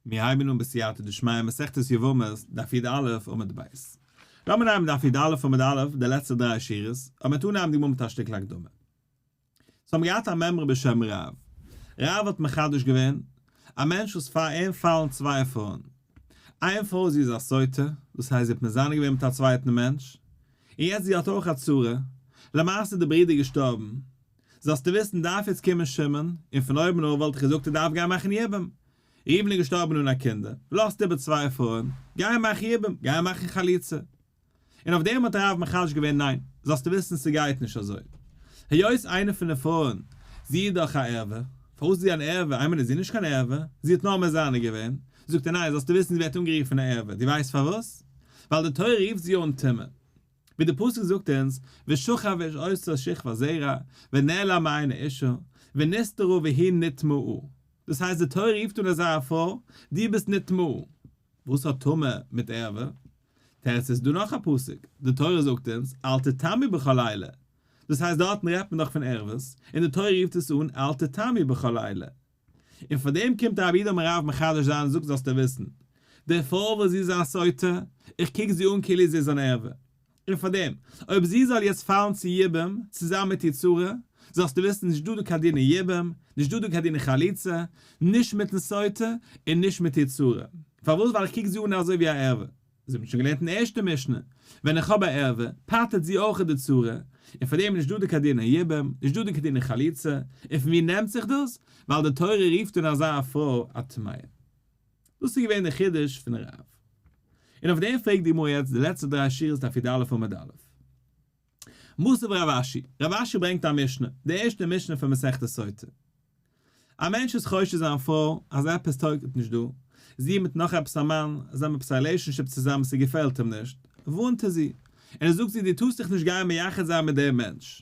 מיר הייבן אן בסייעתא דשמיא מסכת יבמות, דף י"א עמוד ב'. לאמיר נעמען דף י"א עמוד א', די לעצטע דריי שורות, אבער מ'וועט אנהייבן די גמרא מיט א שטיקל הקדמה. סאו האבן געהאט א מימרא בשם רב. רב האט מחדש געווען, א מענטש וואס פאר אים פאלן צוויי פרויען. איין פרוי זי איז א סוטה, דאס הייסט זי האט מזנה געווען מיט א צווייטן מענטש, און יעצט זי האט אויך א צרה, למעשה איז די ברודער געשטארבן, זאלסטו וויסן דארף יעצט קומען שמעון, און פון אויבן אויף וואלט איך געזאגט ער דארף גיין מאכן יבום, ראובן איז געשטארבן אן א קינדער, לאזט איבער צוויי פרויען, גיי מאך יבום, גיי מאכן חליצה. און אויף דעם האט רב מחדש געווען ניין, זאלסטו וויסן ס'גייט נישט אזוי. היות איינע פון די פרויען, זי איז דאך א ערווה, פארוואס איז זי אן ערווה, איינמאל איז זי נישט קיין ערווה, זי האט נאר מזנה געווען, זאגט ער ניין, זאלסטו וויסן זי ווערט אנגערופן א ערווה, דו ווייסט פארוואס? ווייל די תורה רופט זי אן טומאה. ווי די פסוק זאגט אונז, ושכב איש אותה שכבת זרע, ונעלם מעיני אישה, ונסתרה והיא נטמאה. דאס הייסט די תורה רופט אן אזא א פרוי, דו ביסט נטמאה. וואס האט טמא מיט ערווה? תירוץ איז דא נאך א פסוק, די תורה זאגט אונז, אל תטמאי בכל אלה. דאס הייסט דארטן רעדט מען דאך פון ערוות, און די תורה רופט עס אן אל תטמאי בכל אלה. און פאר דעם קומט רב יהודה אמר רב מחדש זיין און זאגט זאלסטו וויסן, די פרוי וואס זי איז א סוטה, איך קוק זי אן כאילו זי איז אן ערווה. און פאר דעם, אויב זי זאל יעצט פאלן צו יבום, צוזאמען מיט איר צרה, זאלסטו וויסן, נישט דא דא קיין דיני יבום, נישט דא דא קיין דיני חליצה, נישט מיטן סוטה, און נישט מיט איר צרה. פארוואס? ווייל איך קוק זי אן אזוי ווי א ערווה. אזוי האט מען שוין געלערנט אין ערשטע משנה, ווען איך האב א ערווה, פטר'ט זי אויך די צרה, און פאר דעם איז נישט דא דא קיין דיני יבום, נישט דא דא קיין דיני חליצה, און פון ווי נעמט זיך דאס? ווייל די תורה רופט אן אזא א פרוי א טמאה. דאס איז געווען די חידוש פון רב. און אויף דעם פרעגט די גמרא יעצט די לעצטע דריי שורות דף י"א עמוד א'. מתיב רב אשי, רב אשי ברענגט א משנה, די ערשטע משנה פון מסכת סוטה. א מענטש איז חושד זיין פרוי אז עפעס טויגט נישט דא, זי מיט נאך עפעס א מאן, זיי האבן עפעס א relationship צוזאמען ס'געפעלט אים נישט, ווארנט ער זי, און ער זאגט זי דו טארסט דיך נישט גיין מייחד זיין מיט דעם מענטש.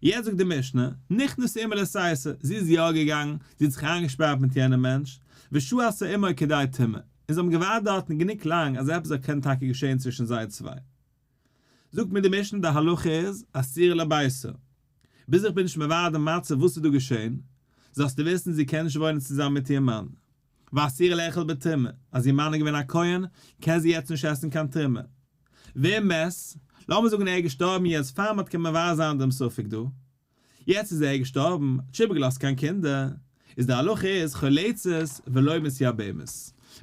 יעצט זאגט די משנה, נכנסה עמו לסתר, זי איז יא געגאנגען, זי האט זיך איינגעשפארט מיט יענעם מענטש, ושהתה עמו כדי טומאה, און זיי האבן געווארט דארטן גענוג לאנג אז עפעס זאל קענען טאקע געשען צווישן זיי צוויי. זאגט מיר די משנה די הלכה איז אסורה לביתה, ביז איך בין נישט מבאר די מצב וואס איז דא געשען, זאלסטו וויסן זי קען נישט וואוינען צוזאמען מיט איר מאן, ואסורה לאכול בתרומה, אז איר מאן איז געווען א כהן קען זי יעצט נישט עסן קיין תרומה. ואם מת, לאמיר זאגן ער איז געשטארבן יעצט פאר מ'האט קען מבאר זיין דעם ספק דא, יעצט איז ער געשטארבן, האט נישט איבערגעלאזט קיין קינדער, איז די הלכה איז חולצת ולא מתייבמת,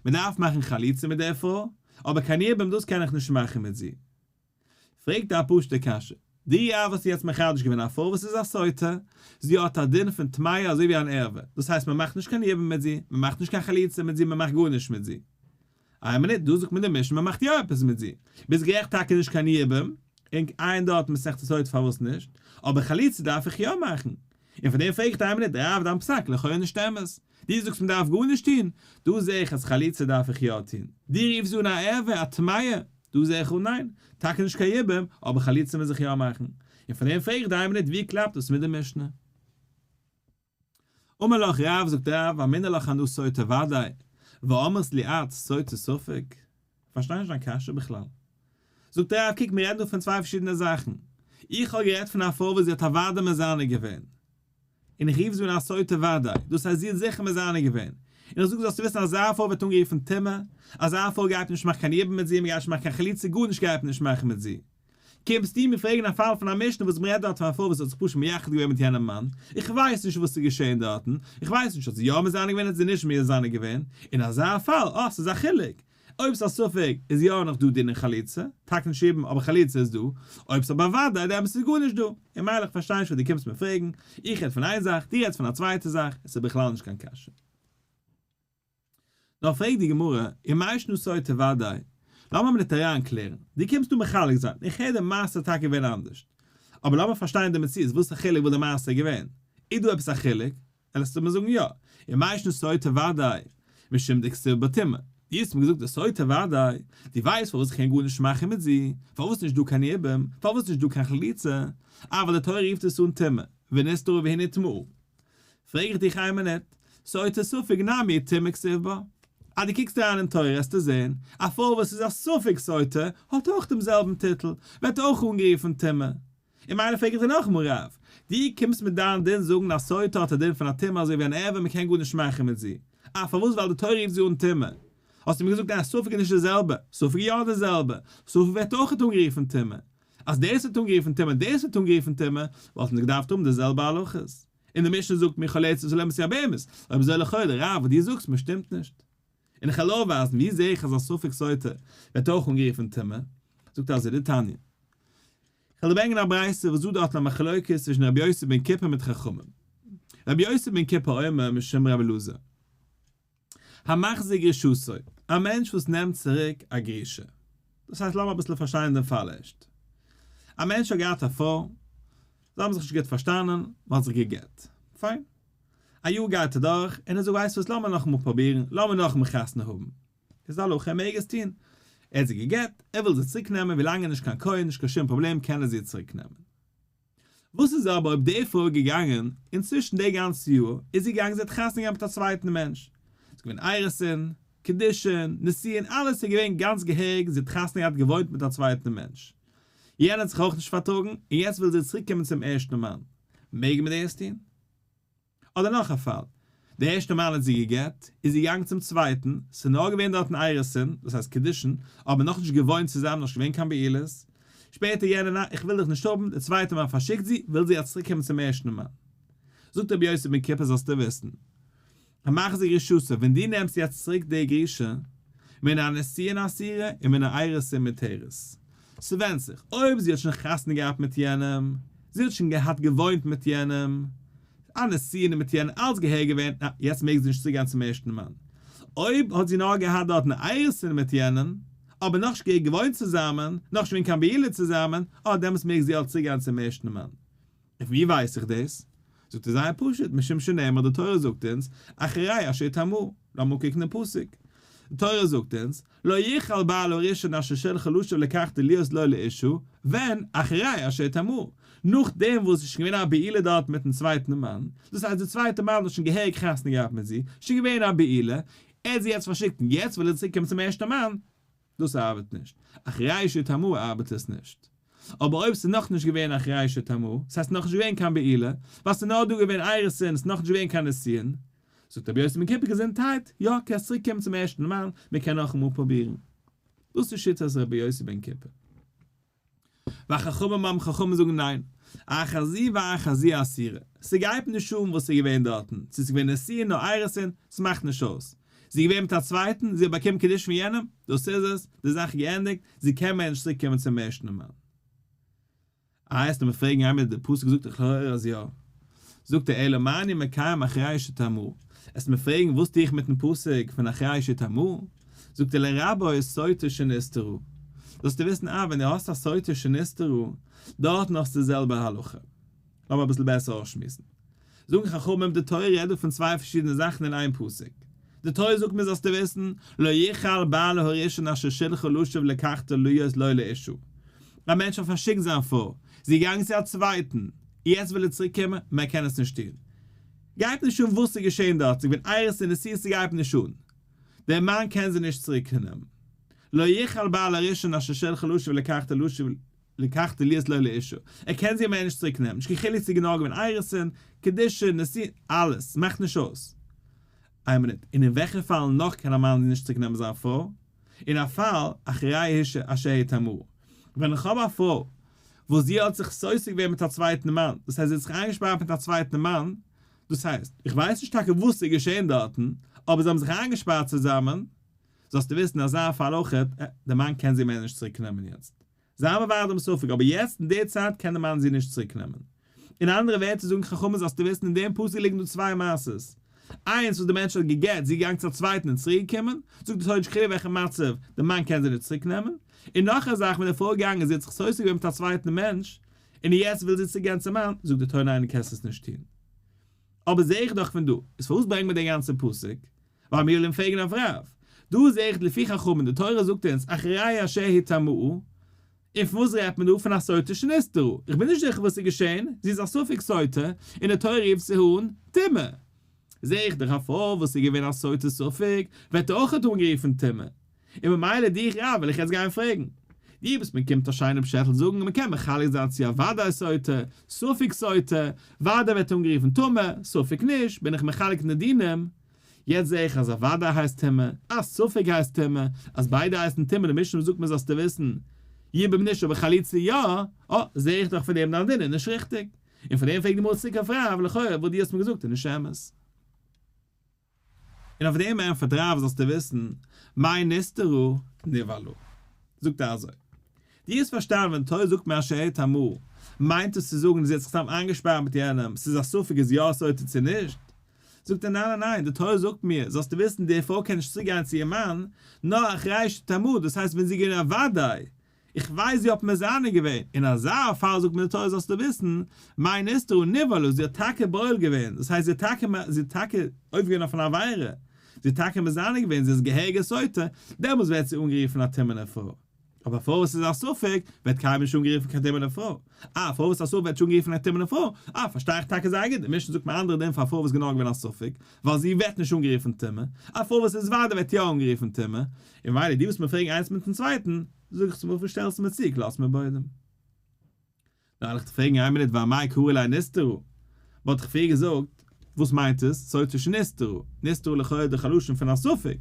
מען דארף מאכן חליצה מיט דער פרוי, אבער קיין יבום דאס קען איך נישט מאכן מיט זי. פרעגט ער א פשוטע קשיא, די רב האסט יעצט מחדש געווען א פרוי וואס איז א סוטה, זי האט א דין פון טמאה אזוי ווי אן ערווה, דאס הייסט מען מאכט נישט קיין יבום מיט זי, מען מאכט נישט קיין חליצה מיט זי, מען מאכט גארנישט מיט זי. איין מינוט, דא זאגט מען די משנה מען מאכט יא עפעס מיט זי. ביסט גערעכט טאקע נישט קיין יבום, און עיין דארט מסכת סוטה פארוואס נישט, אבער חליצה דארף איך יא מאכן. און פאר דעם פרעג איך דיין מינוט, רב דיין פסק לכאורה נישט אמת. דו זאגסט מען דארף גארנישט טון, דא זע איך אז חליצה דארף איך יא טון. דו רופסט אן א ערווה א טמאה, דא זע איך אן ניין, טאקע נישט קיין יבום, אבער חליצה מוז איך יא מאכן. און פאר דעם פרעג איך דיין מינוט ווי קלאפט דאס מיט די משנה? אמר לך רב, זאגט רב, אמינא לך אנא סוטה ודאי, ואמרת לי את סוטה ספק? כ'פארשטיי נישט דיין קשיא בכלל. זאגט רב, קוק מיר רעדן דא פון צוויי פארשידענע זאכן. איך האב גערעדט פון א פרוי וואס זי האט אוודאי מזנה געווען. און איך רוף זי אן א סוטה ודאי, דאס הייסט זי האט זיכער מזנה געווען. און איך זאג זאלסטו וויסן אזא פרוי ווערט אנגערופן טמאה, אזא פרוי גייט מען נישט מאכן קיין יבום מיט זי, מ'גייט נישט מאכן קיין חליצה, גארנישט גייט מען נישט מאכן מיט זי. קומסטו מיר פרעגן א פאל פון א משנה וואס מ'רעדט דארט פון א פרוי וואס האט זיך פשוט מייחד געווען מיט יענעם מאן, איך ווייס נישט וואס איז געשען דארטן, איך ווייס נישט האט זי יא מזנה געווען האט זי נישט מזנה געווען, אין אזא פאל, אה ס'איז א חילוק, אויב ס'איז א ספק איז יא נאך דא דיני חליצה, טאקע נישט יבום אבער חליצה איז דא, אויב ס'איז אבער וודאי דעמאלטס איז גארנישט דא, און מילא איך פארשטיי נישט וואס דו קומסט מיר פרעגן, איך רעד פון איין זאך, דו רעדסט פון א צווייטע זאך, עס איז בכלל נישט קיין קשיא. נאר פרעגט די גמרא, ומאי שנא סוטה ודאי, לאמיר מיר ניט אריין קלערן, דו קומסט דא מחלק זיין, איך הער די מעשה איז טאקע געווען אנדערשט, אבער לאמיר פארשטיין די מציאות, וואס איז א חילוק וואס די מעשה איז געווען, איז דא עפעס א חילוק? וועסטו מיר זאגן יא, ומאי שנא סוטה ודאי, משום דכתיב בה טומאה, דו האסט מיר געזאגט די סוטה ודאי, דו ווייסט פארוואס איך קען גארנישט מאכן מיט זי, פארוואס נישט דא קיין יבום, פארוואס נישט דא קיין חליצה, אה ווייל די תורה רופט עס אן טומאה, ונסתרה והיא נטמאה. פרעג איך דיך איין מינוט, סוטה ספק נמי טומאה כתיב בה? אז דו קוקסט אריין אין תורה וועסטו זען, א פרוי וואס איז א ספק סוטה האט אויך דעם זעלבן טיטל, ווערט אויך אנגערופן טומאה. און מילא פרעג איך דיר נאכאמאל רב, דו קומסט מיט דיין דין זאגן אז סוטה האט א דין פון א טומאה אזוי ווי אן ערווה מען קען גארנישט מאכן מיט זי. אה, פארוואס? ווייל די תורה רופט זי אן טומאה. האסטו מיר געזאגט אז ספק איז נישט די זעלבע, ספק איז יא די זעלבע, ספק ווערט אויכעט אנגערופן טומאה. אז דאס ווערט אנגערופן טומאה און דאס ווערט אנגערופן טומאה, וואלטן זיי געדארפט האבן די זעלבע הלכות. און די משנה זאגט מיר חולצת ולא מתייבמת, אויב אזוי לכאורה די רב וואס דו זאגסט מיר שטימט נישט. און איך וועל אויפווייזן ווי זעה איך אז א ספק סוטה ווערט אויך אנגערופן טומאה, זאגט ער אזוי דתניא. איך וועל דיר ברענגען א ברייתא וואס דא דארטן א מחלוקת צווישן רבי יוסי בן כיפר מיט חכמים. רבי יוסי בן כיפר אומר משום רבי אלעזר. המחזיר גרושתו, א מענטש וואס נעמט צוריק א גרושה. דאס הייסט לאמיר אביסל פארשטיין דעם פאל ערשט. א מענטש האט געהאט א פרוי, זיי האבן זיך נישט גוט פארשטאנען, מען האט זיך גע'גט. פיין. א יאר גייט אדורך, און ער זאגט ווייסט וואס לאמיר נאכאמאל פרובירן, לאמיר נאכאמאל חתונה האבן. איז די הלכה ער מעג עס טון. ער האט זי גע'גט, ער וויל זי צוריק נעמען, ווילאנג ער איז נישט קיין כהן, נישט קיין שום פראבלעם קען ער זי צוריק נעמען. וואס איז אבער אויב די פרוי איז געגאנגען, און צווישן די גאנצע יאר איז זי געגאנגען זי האט חתונה געהאט מיט א צווייטן מענטש, ס'איז געווען אירוסין, קידושין, נישואין, אלעס איז געווען גאנץ געהעריג, זי האט חתונה געהאט געוואוינט מיט א צווייטן מענטש, יענער האט זיך אויך נישט פארטראגן, און יעצט וויל זי צוריק קומען צום ערשטן מאן, מעג מען דאס טון? אדער נאך א פאל, די ערשטע מאן האט זי גע'גט, איז זי געגאנגען צום צווייטן, ס'איז נאר געווען דארטן אירוסין, דאס הייסט קידושין, אבער נאכנישט געוואוינט צוזאמען, נאכנישט געווען קיין בעילות, שפעטער יענער ניין איך וויל דיך נישט האבן, דער צווייטער מאן פארשיקט זי, וויל זי יעצט צוריק קומען צום ערשטן מאן. זאגט רבי יוסי בן כיפר זאלסטו וויסן, המחזיר גרושתו, ווען דו נעמסט יעצט צוריק די גרושה, מן הנישואין אסורה ומן האירוסין מותרת. ס'ווענדט זיך, אויב זי האט שוין חתונה געהאט מיט יענעם, זי האט שוין געהאט געוואוינט מיט יענעם, א נישואין מיט יענעם, אלץ געהעריג געווען, אה, יעצט מעג זי נישט צוריק גיין צום ערשטן מאן. אויב האט זי נאר געהאט דארטן אירוסין מיט יענעם, אבער נאכנישט געהעריג געוואוינט צוזאמען, נאכנישט געווען קיין בעילה צוזאמען, אה, דעמאלטס מעג זי אלץ צוריק גיין צום ערשטן מאן. און ווי ווייס איך דאס? זאגט ער זייער פשוט, משום שנאמר די תורה זאגט אונז, אחרי אשר טמאה, לאמיר קוקן דעם פסוק, די תורה זאגט אונז, לא יוכל בעלה הראשון אשר שלחה לשוב ולקחתה להיות לו לאשה, ווען? אחרי אשר טמאה, נאכדעם וואס עס איז שוין געווען א בעילה דארט מיטן צווייטן מאן, דאס הייסט דער צווייטער מאן האט שוין געהעריג חתונה געהאט מיט זי, שוין געווען א בעילה, ער האט זי יעצט פארשיקט און יעצט וויל ער צוריק קומען צום ערשטן מאן, דאס ארבעט נישט. אחרי שטמאה ארבעט עס נישט. אבער אויב ס'איז נאכנישט געווען אחרי שטמאה, ס'הייסט נאכנישט געווען קיין בעילה, ווייל ס'איז נאר דא געווען אירוסין, ס'איז נאכנישט געווען קיין נישואין, זאגט רבי יוסי בן כיפר געזונטהייט, יא, קענסט צוריק קומען צום ערשטן מאן, מען קען נאכאמאל פרובירן. דאס איז שיטת רבי יוסי בן כיפר. וחכמים אומרים חכמים זאגן ניין, אחת זו ואחת זו אסורה, ס'גייט נישט אן וואס ס'איז געווען דארטן, צו ס'איז געווען נישואין אדער אירוסין, ס'מאכט נישט אויס. זי איז געווען מיט א צווייטן, זי האט באקומען קידושין פון יענעם, דאס איז עס, די זאך איז געענדיגט, זי קען מער נישט צוריק קומען צום ערשטן מאן. איי וועסטו מיר פרעגן איי מיר די פסוק זאגט דאך לכאורה אז יא. זאגט ער אלא מה אני מקיים אחרי שטמאה, וועסט מיר פרעגן וואס טו איך מיטן פסוק פון אחרי שטמאה, זאגט ער לרבות סוטה שנסתרה, זאלסטו וויסן אה ווען דו האסט א סוטה שנסתרה, דארטן האסטו די זעלבע הלכה. לאמיר אביסל בעסער אויסשמועסן. זאגן חכמים די תורה רעדט דא פון צוויי פארשידענע זאכן אין איין פסוק. די תורה זאגט מיר זאלסטו וויסן, לא יוכל בעלה הראשון אשר שלחה לשוב ולקחתה להיות לו לאשה. א מענטש האט פארשיקט זיין פרוי, זי איז געגאנגען צו א צווייטן, יעצט וויל ער צוריק קומען, מען קען עס נישט טון. גייט נישט אן וואס איז געשען דארט, ס'איז געווען אירוסין נישואין ס'גייט נישט אן. דער מאן קען זי נישט צוריק נעמען. לא יוכל בעלה הראשון אשר שלחה לשוב ולקחתה לשוב ולקחתה להיות לו לאשה, ער קען זי מער נישט צוריק נעמען, נישט קיין חילוק צו גענוי געווען אירוסין, קידושין, נישואין, אלעס, מאכט נישט אויס. איין מינוט, און אין וועלכע פאל נאך קען א מאן נישט צוריק נעמען זיין פרוי? אין א פאל, אחרי אשר טמאה, ווען איך האב א פרוי וואס זי האט זיך סותר געווען מיט א צווייטן מאן, דאס הייסט זי האט זיך איינגעשפארט מיט א צווייטן מאן, דאס הייסט, איך ווייס נישט טאקע וואס איז געשען דארטן, אבער זיי האבן זיך איינגעשפארט צוזאמען, זאלסטו וויסן אזא פאל אויכעט, אה, דער מאן קען זי מער נישט צוריק נעמען יעצט. זיי מבאר דעם ספק, אבער יעצט אין די צייט קען דער מאן זי נישט צוריק נעמען. אין אנדערע ווערטער זאגן חכמים זאלסטו וויסן אין דעם פסוק ליגן דא צוויי מעשות. איינס וואס דער מענטש האט גע'גט, זי איז געגאנגען צו א צווייטן און צוריק געקומען, זאגט די תורה נישט חילוק וועלכע מצב, דער מאן קען זי נישט צוריק נעמען. און נאך א זאך ווען די פרוי איז געגאנגען זי האט זיך סותר געווען מיט א צווייטן מענטש, און יעצט וויל זי צוריק גיין צום מאן, זאגט די תורה ניין דו קענסט עס נישט טון. אבער זעה איך דאך פון דא, איז פארוואס ברענגט מען דער גאנצער פסוק? ווייל מיר ווילן פרעגן אויף רב. דא זעה איך לפי חכמים, די תורה זאגט אונז אחרי אשר טמאה, און פון וואס רעדט מען דא? פון א סוטה שנסתרה. איך בין נישט זיכער וואס איז געשען, זי איז א ספק סוטה, און די תורה רופט זי אן טומאה. זעה איך דאך א פרוי וואס איז געווען א סוטה ספק, ווערט אויכעט אנגערופן טומאה. און ממילא דיך רב וועל איך יעצט גיין פרעגן. דו ביסט מיר קומט א שיינע פשעטל זאגן מען קען מחלק זיין צו א וודאי סוטה, ספק סוטה, וודאי ווערט אנגערופן טמא, ספק נישט, בין איך מחלק אין די דינים. יעצט זע איך אז א ודאי הייסט טומאה, א ספק הייסט טומאה, אז ביידע הייסן טומאה, די משנה זאגט מיר זאלסטו וויסן, יבום נישט אבער חליצה יא, אה, זע איך דאך פון דעם דיין דין איז נישט ריכטיג. און פון דעם פרעגט די גמרא צוריק אויף רב, לכאורה וואס דו האסט מיר געזאגט איז נישט אמת. און אויף דעם ענטפערט רב זאלסטו וויסן, מאי נסתרה נבעלה. זאגט ער אזוי, דו האסט פארשטאנען ווען תורה זאגט מיר אשר הטמאה, מיינט עס צו זאגן זי האט זיך סתם איינגעשפארט מיט יענעם, ס'איז א ספק איז יא סוטה צו נישט? זאגט ער ניין ניין ניין, די תורה זאגט מיר, זאלסטו וויסן די פרוי קען נישט צוגיין צו איר מאן, נאר אחרי שטמאה, דאס הייסט ווען זי איז געווען א ודאי, איך ווייס זי האט מזנה געווען, אין אזא פאל זאגט מיר די תורה זאלסטו וויסן, מאי נסתרה נבעלה, זי האט טאקע בועל געווען, דאס הייסט זי האט טאקע זי האט טאקע עובר געווען אויף אן עבירה, זי האט טאקע מזנה געווען, זי איז געהעריגע סוטה, דעמאלטס ווערט זי אנגערופן א טמא'נע פרוי. אבער א פרוי וואס איז א ספק ווערט קיינמאל נישט אנגערופן קיין טמא'נע פרוי. אה, א פרוי וואס איז א ספק ווערט נישט אנגערופן א טמא'נע פרוי? אה, פארשטיי איך טאקע זייער גוט, די משנה זאגט מיר אנדערע דין פאר א פרוי וואס איז גענוי געווען א ספק, ווייל זי ווערט נישט אנגערופן טמא, א פרוי וואס איז ודאי ווערט יא אנגערופן טמא, און ממילא דו וואס מיר פרעגן איינס מיטן צווייטן, זאג איך צום וואס שטעלסטו מיר צו קלאץ מיר בוידעם. נאר וועל איך דיך פרעגן איין מינוט ואמאי קרי ליה נסתרה? וואלט איך פריער געזאגט וואס מיינט עס סוטה שנסתרה? נסתרה לכאורה דאך א לשון פון א ספק.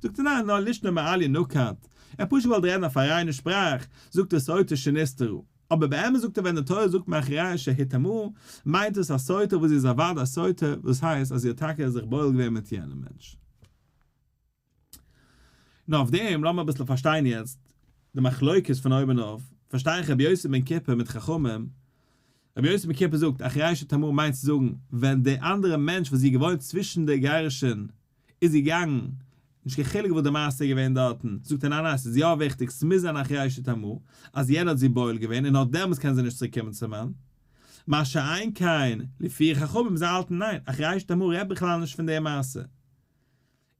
זאגט ער ניין נאר לישנא מעליא נקט, ער האט פשוט געוואלט רעדן אויף א ריינע שפראך, זאגט ער סוטה שנסתרה. אבער באמת זאגט ער ווען די תורה זאגט מאחרי שהטמאה מיינט עס א סוטה וואס זי איז אוודאי א סוטה וואס הייסט אז זי האט טאקע זיך בועל געווען מיט יענעם מענטש. נו אויף דעם לאמיר אביסל פארשטיין יעצט די מחלוקת פון אויבן אויף, פארשטיי איך רבי יוסי בן כיפר מיט חכמים, רבי יוסי בן כיפר זאגט אחרי שטמאה מיינט צו זאגן ווען די אנדערע מענטש וואס זי האט געוואוינט צווישן די גירושין איז געגאנגען, נישט קיין חילוק וואס די מעשה איז געווען דארטן, זאגט ער ניין ניין ס'איז יא וויכטיג ס'מוז זיין אחרי שטמאה אז יענער האט זי בועל געווען און נאר דעמאלטס קען זי נישט צוריק קומען צום מאן, מה שאין כן לפי חכמים זיי האלטן ניין אחרי שטמאה רעדט בכלל נישט פון די מעשה.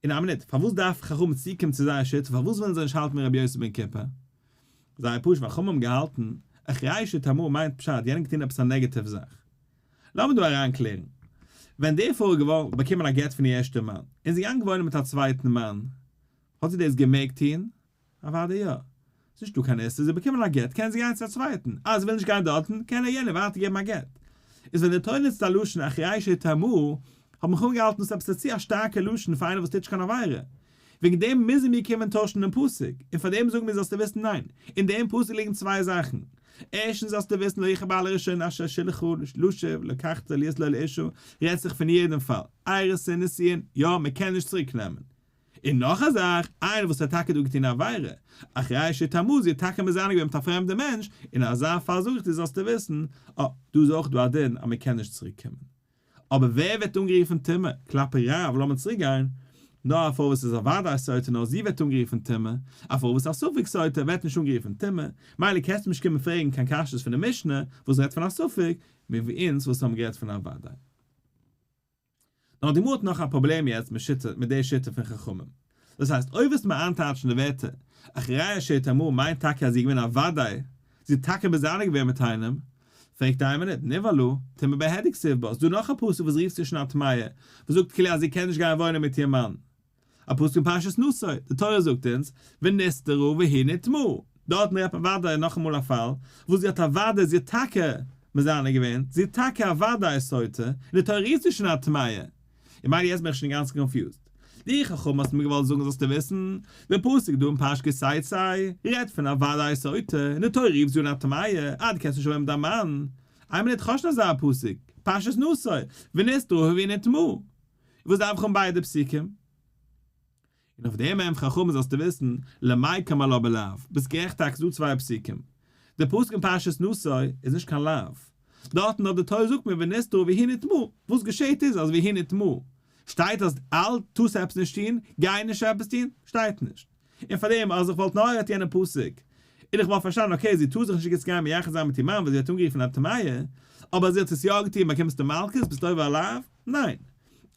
און א מינוט, פארוואס דארף חכמים צוקומען צו זייער שיטה? פארוואס ווילן זיי נישט האלטן ווי רבי יוסי בן כיפר? זייער פשוט, ווייל חכמים האבן געהאלטן, אחרי שטמאה מיינט פשט, יענער האט געטון עפעס א נעגעטיוו זאך. לאמיר דא אריינקלערן. ווען די פרוי איז געווארן, באקומען א גט פון איר ערשטע מאן, און זי איז געגאנגען וואוינען מיט א צווייטן מאן, האט זי דאס געמעגט טון? אוודאי יא. ס'איז נישטא קיין איסור, זי האט באקומען א גט, קען זי גיין צו א צווייטן, אז זי וויל נישט גיין דארטן, קען איר יענער ווייטער געבן א גט. איז ווען די תורה נוצט א לשון אחרי שטמאה, האט מען אנגעהאלטן דאס עפעס צו א שטארקע לשון פאר איינער וואס טוט נישט קיין עבירה. וועגן דעם מוזן מיר קומען טוישן דעם פסוק, און פאר דעם זאגן מיר זאלסטו וויסן ניין, אין דעם פסוק ליגן צוויי זאכן, ערשטנס זאלסטו וויסן לא יוכל בעלה הראשון אשר שלחה לשוב לקחתה להיות לו לאשה, רעדט זיך פון יעדן פאל, אירוסין נישואין, יא מען קען נישט צוריק נעמען, און נאך א זאך, איינער וואס האט טאקע דא געטון א עבירה, אחרי שטמאה זי האט טאקע מזנה געווען מיט א פרעמדע מענטש, אין אזא פאל זאג איך דיר זאלסטו וויסן, אה, דא איז אויך דא א דין אז מען קען נישט צוריק קומען. אבער ווער ווערט אנגערופן טמא? כלפי רב, לאמיר צוריק גיין, נאר א פרוי וואס איז א ודאי סוטה נאר זי ווערט אנגערופן טמא, א פרוי וואס איז א ספק סוטה ווערט נישט אנגערופן טמא, מילא קענסטו נישט קומען פרעגן קיין קשיות פון די משנה וואס רעדט פון א ספק, מער ווי אונז וואס האבן גערעדט פון א ודאי. נאר די גמרא האט נאך א פראבלעם יעצט מיט שיטה מיט די שיטה פון חכמים. דאס הייסט אויב ווילסטו מיר איינטייטשן די ווערטער אחרי שטמאה מיינט טאקע אז זי איז געווען א ודאי, זי האט טאקע מזנה געווען מיט איינעם, פרעגט איין מינוט, נבעלה, טומאה בהדיא כתיב בה, ס'דא נאך א פסוק וואס רופט זי שוין א טמאה, וואס זאגט כאילו אז זי קען נישט גיין וואוינען מיט איר מאן. א פסוק אין פרשת נשא, די תורה זאגט אונז, ונסתרה והיא נטמאה, דארטן רעדט מען וודאי נאכאמאל א פאל וואס זי האט אוודאי, זי האט טאקע מזנה געווען, זי האט טאקע אוודאי סוטה, און די תורה רופט זי שוין א טמאה. און מילא יעצט בין איך שוין אינגאנצן confused. די חכמים האסטו מיר געוואלט זאגן זאלסטו וויסן, די פסוק דא אין פרשת כי תצא רעדט פון א וודאי סוטה, און די תורה רופט זי אן א טמאה, אה דו קענסט נישט וואוינען מיט דיין מאן. איין מינוט כ'האב שוין אזא פסוק, פרשת נשא, ונסתרה והיא נטמאה. וואס דארף איך האבן ביידע פסוקים? און אויף דעם ענטפערן חכמים זאלסטו וויסן, למיקם עלה בלאו, ביסט גערעכט טאקע ס'דא צוויי פסוקים. די פסוק אין פרשת נשא איז נישט קיין לאו. דארטן האט די תורה זאגט מיר ונסתרה והיא נטמאה, וואס געשעהט איז אז והיא נטמאה. שטייט אז אל טארסט עפעס נישט טון, גיי נישט עפעס טון? שטייט נישט. און פארדעם אז איך וואלט נאר געהאט יענע פסוק, און איך וואלט פארשטאנען okay זי טאר זיך נישט יעצט גיין מייחד זיין מיט איר מאן ווייל זי ווערט אנגערופן א טמאה, אבער אז זי האט עס יא געטון באקומסטו מלקות, ביסט עובר א לאו? ניין.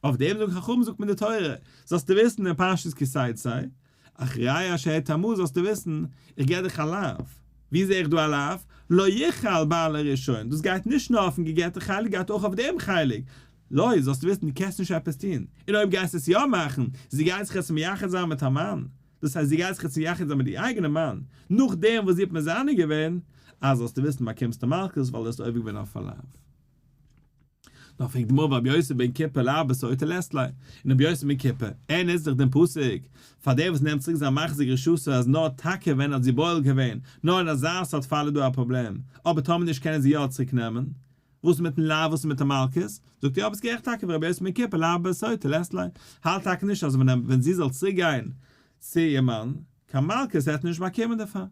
אויף דעם זאגן חכמים זאגט מען די תורה, זאלסטו וויסן אין פרשת כי תצא, אחרי אשר הטמאה זאלסטו וויסן, איך געב דיך א לאו. ווי זע איך דא א לאו? לא יוכל בעלה הראשון, דאס גייט נישט נאר אויפן געגעטע חלק גייט אויך אויף דעם חלק, לא, זאלסטו וויסן דו קענסט נישט עפעס טון, און אויב גייסטו עס יא מאכן, זי גייט זיך יעצט מייחד זיין מיט א מאן, דאס הייסט זי גייט זיך יעצט מייחד זיין מיט איר אייגענע מאן, נאכדעם וואס זי האט מזנה געווען, אז זאלסטו וויסן באקומסטו מלקות ווייל דו האסט עובר געווען אויף א לאו. נאר פרעגט די גמרא ורבי יוסי בן כיפר לאו בסוטה לית ליה, און רבי יוסי בן כיפר, ער נוצט דאך דעם פסוק פאר דער וואס נעמט צוריק זיין מחזיר גרושתו אז נאר טאקע ווען ער האט זי בועל געווען, נאר אין אזא סארט פאל איז דא א פראבלעם, אבער טאמער נישט קען ער זי יא צוריק נעמען. וואס מיטן לאו וואס איז מיט די מלקות? זאגט ער יא ביסט גערעכט טאקע ורבי יוסי בן כיפר לאו בסוטה לית ליה, האלט טאקע נישט אז ווען זי זאל צוריק גיין צו איר מאן, קיין מלקות העט נישט באקומען דערפאר.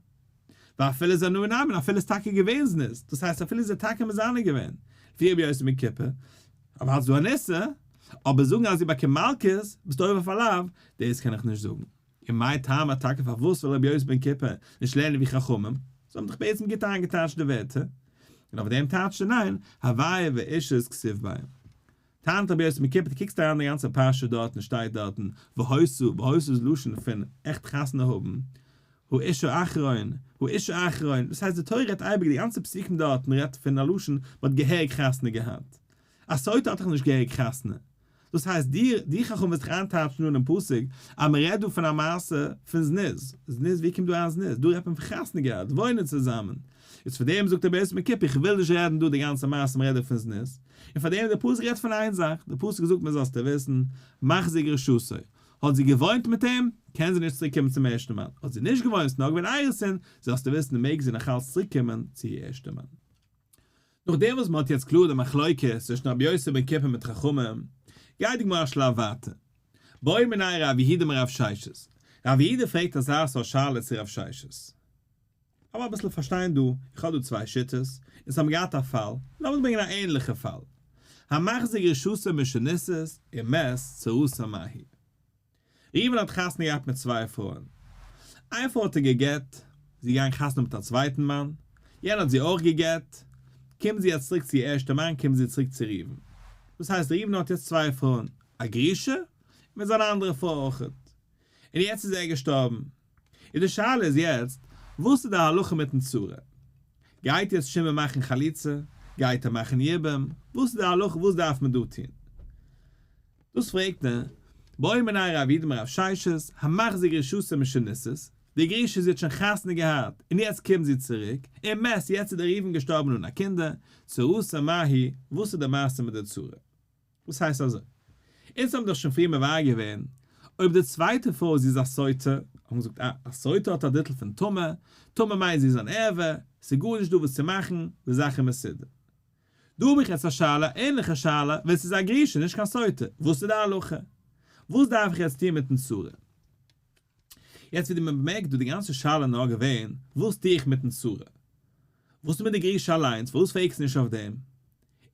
ואפילו זנאי נמי, אפילו איז טאקע געווען זנות, דאס הייסט אפילו איז ער טאקע מזנה געווען, לפי רבי יוסי בן כיפר, אבער האלטסט דא אן איסור, אבער זאגן אז זי באקומט מלקות, ביסטו עובר אויף א לאו, דאס קען איך נישט זאגן. און מאי טעמא טאקע פארוואס וויל רבי יוסי בן כיפר נישט לערנען ווי חכמים, זיי האבן דאך בעצם גוט איינגעטייטשט די ווערטער, און אויף דעם טייטשט ער ניין, הוויה ואישות כתיב ביה. טענה'ט רבי יוסי בן כיפר דו קוקסט אריין די גאנצע פרשה דארטן שטייט דארטן והיתה, והיתה איז לשון פון עכט חתונה האבן, האיש האחרון, האיש האחרון, דאס הייסט די תורה רעדט אייביג די גאנצע פסוקים דארטן רעדט פון א לשון מען האט געהעריג חתונה געהאט, א סוטה האט דאך נישט געהעריג חתונה, דאס הייסט דיר דו חכם ווילסט דיך איינטייטשן דא אינעם פסוק אז מען רעדט דא פון א מעשה פון זנות, זנות ווי קומט דא אריין זנות, דא רעדט מען פון חתונה געהאט, וואוינען צוזאמען, איז פאר דעם זאגט רבי יוסי בן כיפר איך וויל נישט רעדן דא די גאנצע מעשה מען רעדט דא פון זנות, און פאר דעם דער פסוק רעדט פון איין זאך, דער פסוק זאגט מיר זאלסטו וויסן, מחזיר גרושתו, האט זי געוואוינט מיט אים, קען זי נישט צוריק קומען צום ערשטן מאן, האט זי נישט געוואוינט, ס'איז נאר געווען אירוסין, זאלסטו וויסן מעג זי נאכאלץ צוריק קומען צו איר ערשטע מאן. נאכדעם וואס מען האט יעצט קלאר די מחלוקת צווישן רבי יוסי בן כיפר מיט חכמים, גייט די גמרא א שלב ווייטער. בעא מיניה רב יהודה מרב ששת. רב יהודה פרעגט אזא סארט שאלה צו רב ששת. לאמיר אביסל פארשטיין דא, איך האב דא צוויי שיטות, און ס'האבן געהאט א פאל, לאמיר ברענגען א ענליכע פאל. המחזיר גרושתו משנישאת ומת צרתה מהו. ראובן האט חתונה געהאט מיט צוויי פרויען. איין פרוי האט ער גע'גט, זי איז געגאנגען חתונה מיט א צווייטן מאן, יענע האט זי אויך גע'גט, קומט זי יעצט צוריק צו איר ערשטע מאן, קומט זי צוריק צו ראובן. דאס הייסט ראובן האט יעצט צוויי פרויען, א גרושה, און מיט זיין אנדערע פרוי אויכעט. און יעצט איז ער געשטארבן. און די שאלה איז יעצט, וואס איז די הלכה מיטן צרה? גייט יעצט שמעון מאכן חליצה? גייט ער מאכן יבום? וואס איז די הלכה וואס דארף מען דא טון? דאס פרעגט ער, בעא מיניה רב יהודה מרב ששת, המחזיר גרושתו משנישאת, די גרושה זי האט שוין חתונה געהאט און יעצט קומט זי צוריק, ומת יעצט איז דער ראובן געשטארבן אן א קינדער, צרתה מהו, וואס איז די מעשה מיט די צרה? וואס הייסט אזוי? אונז האבן דאך שוין פריער מבאר געווען, אויב די צווייטע פרוי זי איז א סוטה, האבן מיר געזאגט אה, א סוטה האט א טיטל פון טמא, טמא מיינט זי איז אן ערווה, ס'איז גארנישט דא וואס צו מאכן, די זאך איז מסודר. דא האב איך יעצט א שאלה, א ענליכע שאלה, ווען ס'איז א גרושה נישט קיין סוטה, וואס איז די הלכה? וואס דארף איך יעצט טון מיטן צרה? יעצט ווי די מען באמערקט דא די גאנצע שאלה נאר געווען, וואס טו איך מיטן צרה? וואס איז מיט די גרושה אליינס, פארוואס פרעגסטו נישט אויף דעם? און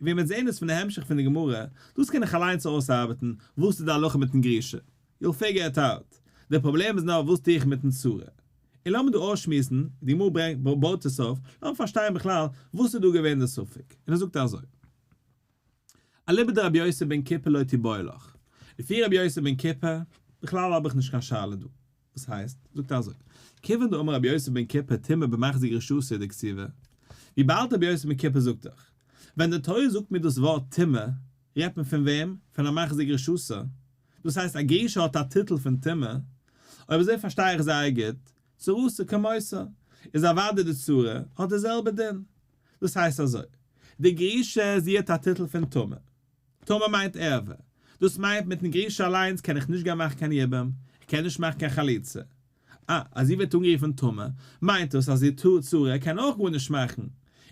ווי מ'וועט זען איז פון די המשך פון די גמרא, דאס קען איך אליינס אויסארבעטן, וואס איז די הלכה מיטן גרושה? You'll figure it out. די פראבלעם איז נאר וואס טו איך מיטן צרה? און לאמיר דא אויסשמועסן, די גמרא ברענגט בויט עס אויף, לאמיר פארשטיין בכלל וואס איז דא געווען די ספק, און ער זאגט אזוי. אליבא דרבי יוסי בן כיפר לא תיבעי לך, לפי רבי יוסי בן כיפר, בכלל האב איך נישט קיין שאלה דא. וואס הייסט? זאגט ער אזוי, כיוון דאמר רבי יוסי בן כיפר טומאה במחזיר גרושתו דכתיבא, וויבאלד רבי יוסי בן כיפר זאגט דאך, ווען די תורה זאגט מיר דאס ווארט טומאה, רעדט מען פון וועם? פון א מחזיר גרושתו. דאס הייסט א גרושה האט א טיטל פון טומאה. אויב אזוי פארשטיי איך זייער גוט, צרתה כמותה, איז אוודאי די צרה האט די זעלבע דין. דאס הייסט אזוי, די גרושה זי האט א טיטל פון טומאה. טומאה מיינט ערווה. דאס מיינט מיטן גרושה אליינס קען איך נישט גיין מאכן קיין יבום, איך קען נישט מאכן קיין חליצה. אה, אז זי ווערט אנגערופן טמא, מיינט דאס אז איר צרה קען אויך גארנישט מאכן.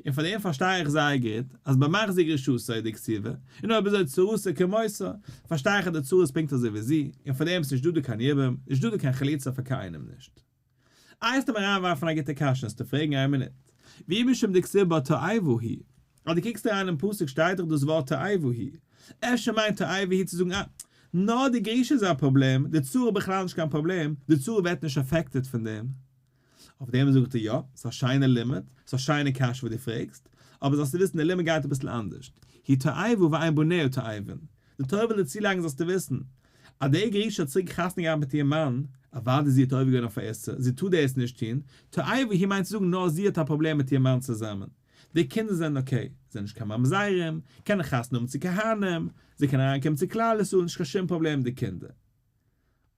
און פאר דעם פארשטיי איך זייער גוט, אז במחזיר גרושתו דכתיבא, און אויב אזוי צרתה כמותה, פארשטיי איך אז די צרה איז פונקט אזוי ווי זי, און פאר דעם איז נישט דא דא קיין יבום, נישט דא דא קיין חליצה פאר קיינעם נישט. איי וועסטו מיר אריינווארפן א גוטע קשיא און וועסטו פרעגן איין מינוט, ואי משום דכתיב בה תועבה היא, אז דו קוקסט אריין אין פסוק שטייט דאך דאס ווארט תועבה היא, אפשר מיינט תועבה היא צו זאגן אה, נאר די גרושה איז א פראבלעם, די צרה איז בכלל נישט קיין פראבלעם, די צרה ווערט נישט affected פון דעם. אויף דעם זאגט ער יא, ס'איז א שיינע לימוד, ס'איז א שיינע קשיא וואס דו פרעגסט, אבער זאלסטו וויסן די לימוד גייט אביסל אנדערשט, היא תועבה ואין בניה תועבין, די תורה וויל דיר צולייגן זאלסטו וויסן, אז די גרושה האט צוריק חתונה געהאט מיט איר מאן, אוודאי זי האט עובר געווען אויף א איסור, זי טאר דאס נישט טון, תועבה היא מיינט צו זאגן נאר זי האט א פראבלעם מיט איר מאן צוזאמען, די קינדער זענען okay, זענען נישט קיין ממזרים, קענען חתונה האבן צו כהנים, זיי קענען אריינקומען צו כלל ישראל, נישט קיין שום פראבלעם די קינדער.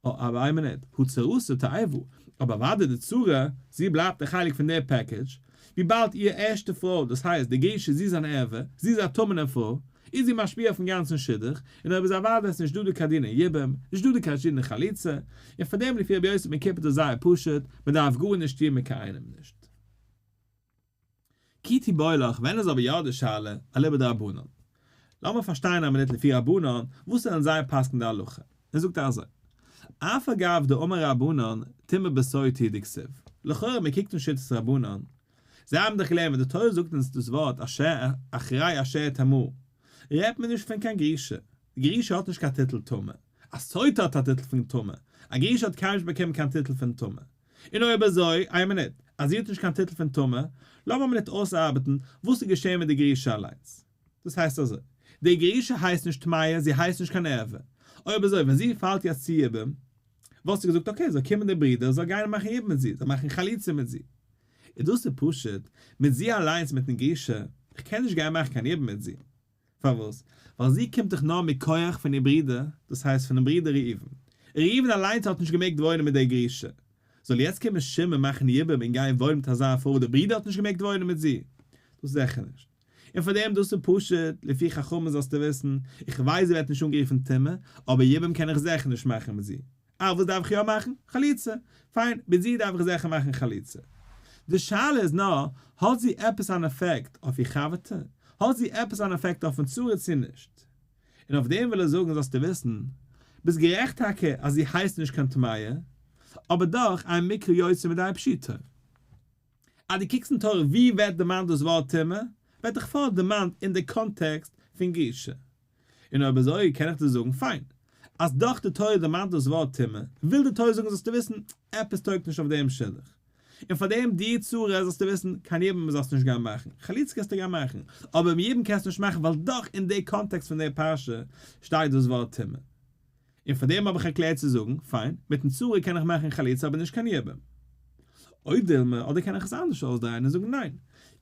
אה, אבער איין מינוט, הא צרתה תועבה, אבער אוודאי די צרה, זי בלייבט א חלק פון די package, וויבאלד איר ערשטע פרוי, דאס הייסט די גרושה, זי איז אן ערווה, זי איז א טמא'נע פרוי, איז זי משפיע אויפן גאנצן שידוך, און אויב איז אוודאי איז נישט דא דא קיין דיני יבום, נישט דא דא קיין דיני חליצה, און פאר דעם לפי רבי יוסי בן כיפת איז זייער פשוט, מען דארף גארנישט טון מיט קיין איינעם נישט. כי תיבעי לך, ווען איז אבער יא די שאלה, אליבא דרבנן? לאמיר פארשטיין א מינוט לפי רבנן, וואס איז אין זייער פסק'ן די הלכה? ער זאגט אזוי, אף על גב דאמר רבנן טומאה בסוטה הוא דכתיב, לכאורה מען קוקט אין שיטת רבנן, זיי האבן דאך געלערנט ווען די תורה זאגט אונז דאס ווארט אשר אחרי אשר טמאה, רעדט מען נישט פון קיין גרושה, די גרושה האט נישט קיין טיטל טמא, א סוטה האט א טיטל פון טמא, א גרושה האט קיינמאל נישט באקומען קיין טיטל פון טמא. און אויב אזוי, איין מינוט, אז זי האט נישט קיין טיטל פון טמא, לאמיר א מינוט אויסארבעטן וואס איז געשען מיט די גרושה אליינס. דאס הייסט אזוי, די גרושה הייסט נישט טמאה, זי הייסט נישט קיין ערווה. אויב אזוי, ווען זי פאלט יעצט צו יבום, וואלסטו געזאגט okay, זאל קומען דער ברודער, זאל גיין און מאכן יבום מיט זי, זאל מאכן חליצה מיט זי. און דאס איז פשוט, מיט זי אליינס מיטן גרושה, איך קען נישט גיין מאכן קיין יבום מיט זי. פארוואס? ווייל זי קומט דאך נאר מכח פון איר ברודער, דאס הייסט פונעם ברודער ראובן. ראובן אליינס האט נישט געמעגט וואוינען מיט דער גרושה. זאל יעצט קומען שמעון מאכן יבום און גיין וואוינען מיט אזא פרוי וואס דער ברודער האט נישט געמעגט וואוינען מיט זי? דאס זיכער נישט. און פאר דעם דאס איז פשוט, לפי חכמים זאלסטו וויסן, איך ווייס זי ווערט נישט אנגערופן טמא, אבער יבום קען איך זיכער נישט מאכן מיט זי. אה, וואס דארף איך יא מאכן? חליצה. פיין, מיט זי דארף איך זיכער מאכן חליצה. די שאלה איז נאר, האט זי עפעס אן עפעקט אויף איר חבר'טע? האט זי עפעס אן עפעקט אויפן צרה צו נישט? און אויף דעם וויל ער זאגן זאלסטו וויסן, ביסט גערעכט טאקע אז זי הייסט נישט קיין טמאה, אבער דאך אין מקרא יוצא מידי פשוטו. אז דו קוקסט אין תורה ווי ווערט דערמאנט דאס ווארט טומאה, ווערט דאך פארט דערמאנט אין די קאנטעקסט פון גרושה. און אויב אזוי קען איך דיר זאגן פיין, אז דאך די תורה דערמאנט דאס ווארט טומאה, וויל די תורה זאגן זאלסטו וויסן, עפעס טויגט נישט אויף דעם שידוך. און פאר דעם די צרה זאלסטו וויסן, קיין יבום זאלסטו נישט גיין מאכן, חליצה קענסטו גיין מאכן, אבער יבום קענסטו נישט מאכן ווייל דאך אין די קאנטעקסט פון די פרשה שטייט דאס ווארט טומאה. און פאר דעם האב איך ערקלערט צו זאגן, פיין, מיטן צרה קען איך מאכן חליצה אבער נישט קיין יבום. או דילמא, אדער קען איך עס אנדערש אויסדרייען און זאגן ניין,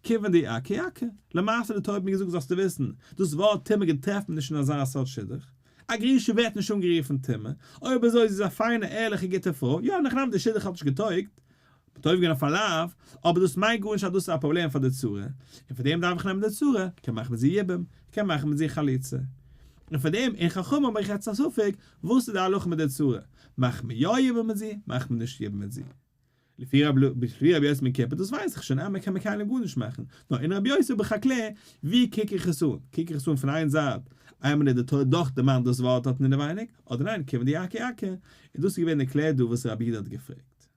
כיוון דאיעקה איעקה, למעשה די תורה האט מיר געזאגט זאלסטו וויסן, דאס ווארט טומאה געטרעפט מען נישט אין אזא סארט שידוך, א גרושה ווערט נישט אנגערופן טמא, אויב אזוי זי איז א פיינע ערליכע גוטע פרוי, יא נכנם די שידוך האט נישט געטויגט, מ'האט עובר געווען אויף א לאו, אבער דאס מיינט גארנישט אז דאס איז א פראבלעם פאר די צרה, און פאר דעם דארף איך נעמען די צרה, כ'קען מאכן מיט זי יבום, כ'קען מאכן מיט זי חליצה. און פאר דעם אין חכמים האב איך יעצט א ספק, וואס איז די הלכה מיט די צרה, מאכט מען יא יבום מיט זי, מאכט מען נישט יבום מיט זי. לפי רבי יוסי בן כיפת, דאס ווייס איך שוין, אז מען קען מיט קיינעם גארנישט מאכן, נאר אין רבי יוסי האב איך א קלער, ווי קוק איך עס אן, קוק איך עס אן פון איין זייט, איינמאל איז די תורה דאך דערמאנט דאס ווארט דארטן אינעווייניג, אדער ניין, כיוון דאיעקה איעקה, און דאס איז געווען די קלער דא וואס רבי יהודה האט געפרעגט.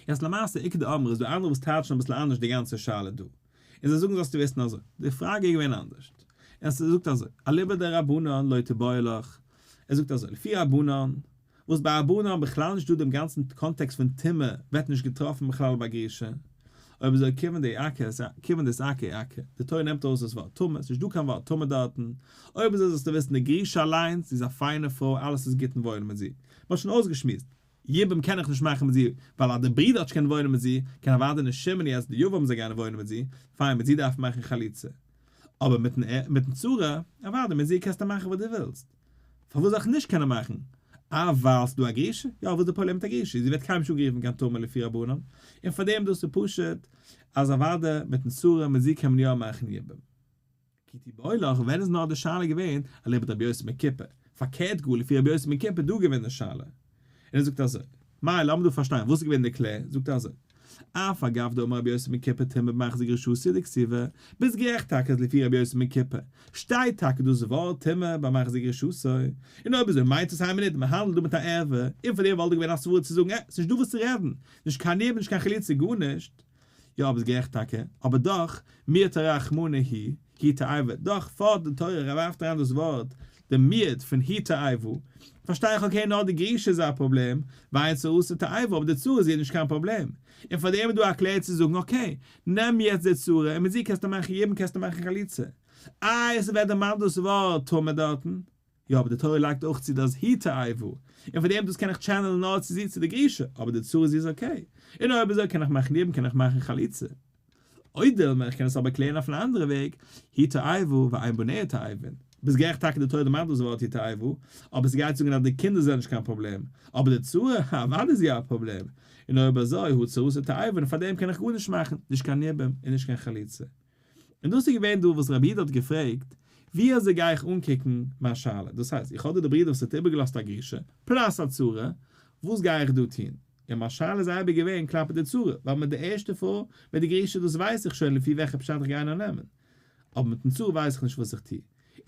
יעצט למעשה איכא דאמרי איז דא אנדערע וואס טייטשן אביסל אנדערש די גאנצע שאלה דא, און זיי זאגן זאלסטו וויסן אזוי, די פראגע איז געווען אנדערש, און ס'זאגט אזוי, אליבא דרבנן לא תיבעי לך, ער זאגט אזוי, לפי רבנן, וואס ביי רבנן בכלל נישט דא דעם גאנצן קאנטעקסט פון טומאה ווערט נישט געטראפן בכלל ביי גרושה, אויב אזוי כיוון דאיעקה איעקה, די תורה נעמט ארויס דאס ווארט טומאה, ס'נישט דא קיין ווארט טומאה דארטן, אויב אזוי זאלסטו וויסן די גרושה אליינס, זי איז א פיינע פרוי אלעס איז גוט און וואויל מיט זי, מ'האט שוין אויסגעשמועסט, יבום קען איך נישט מאכן מיט זי, ווייל אז די ברודער האט נישט קענען וואוינען מיט זי, קען אוודאי נישט שמעון יעצט די יבם זאל גיין וואוינען מיט זי, פיין מיט זי דארף מען מאכן חליצה. אבער מיטן מיטן צרה, אוודאי מיט זי קענסטו מאכן וואס דו ווילסט. פארוואס זאל איך נישט קענען מאכן? אה ווייל ס'דא א גרושה? יא וואס איז די פראבלעם מיט א גרושה? זי ווערט קיינמאל נישט אנגערופן קיין טמא לפי רבנן, און פארדעם דאס איז פשוט אז אוודאי מיטן צרה מיט זי קען מען יא מאכן יבום. כי תיבעי לך, ווען איז נאר די שאלה געווען אליבא דרבי יוסי בן כיפר? פארקערט גאר לפי רבי יוסי בן כיפר דא געווען די שאלה. און ער זאגט אזוי, מאי לאמיר דא פארשטיין וואס איז געווען די קלער, זאגט ער אזוי, אף על גב דאמר רבי יוסי בן כיפר טומאה במחזיר גרושתו דכתיבא, ביסט גערעכט טאקע אז לפי רבי יוסי בן כיפר שטייט טאקע דאס ווארט טומאה במחזיר גרושתו, און אויב אזוי מיינט עס איין מינוט מען האנדלט דא מיט א ערווה, און פאר דעם וואלט דא געווען א סברא צו זאגן עה ס'נישט דא וואס צו רעדן, נישט קיין יבום נישט קיין חליצה גארנישט. יא ביסט גערעכט טאקע, אבער דאך, מיעוט רחמנא היא, היא תועבה, דאך פארט די תורה ווארפט אריין דאס ווארט, די מיעוט פון היא תועבה, פארשטיי איך okay נאר די גרושה איז א פראבלעם, ואין צרתה תועבה אבער די צרה איז איר נישט קיין פראבלעם, און פאר דעם איז דא א קלער צו זאגן okay, נעם יעצט די צרה און מיט זי קענסטו מאכן יבום קענסטו מאכן חליצה, איי עס ווערט דערמאנט דאס ווארט טמא דארטן, יא אבער די תורה לייגט אויך צו דאס היא תועבה, און פאר דעם דאס קען איך channel ן נאר צו זי צו די גרושה, אבער די צרה זי איז okay, און אויב אזוי קען איך מאכן יבום קען איך מאכן חליצה. או דילמא איך קען עס אבער קלערן אויף אן אנדערע וועג, היא תועבה ואין בניה תועבין. ביסט גערעכט טאקע די תורה דערמאנט דאס ווארט היא תועבה, אבער ס'גייט זאגן אז די קינדער זענען נישט קיין פראבלעם, אבער די צרה, אוודאי איז יא א פראבלעם, און אויב אזוי הא צרתה תועבה און פאר דעם קען איך גארנישט מאכן, נישט קיין יבום און נישט קיין חליצה. און דאס איז געווען דא וואס רבי יהודה האט געפרעגט. ווי אזוי גיי איך אנקוקן מיין שאלה? דאס הייסט, איך האב דא די ברודער וואס האט איבערגעלאזט א גרושה, plus א צרה, וואס גיי איך דא טון? און מיין שאלה איז אייביג געווען כלפי די צרה, ווייל מיט די ערשטע פרוי, מיט די גרושה דאס ווייס איך שוין לפי וועלכע פשט איך גיי נאר נעמען. אבער מיטן צרה ווייס איך נישט וואס איך טו.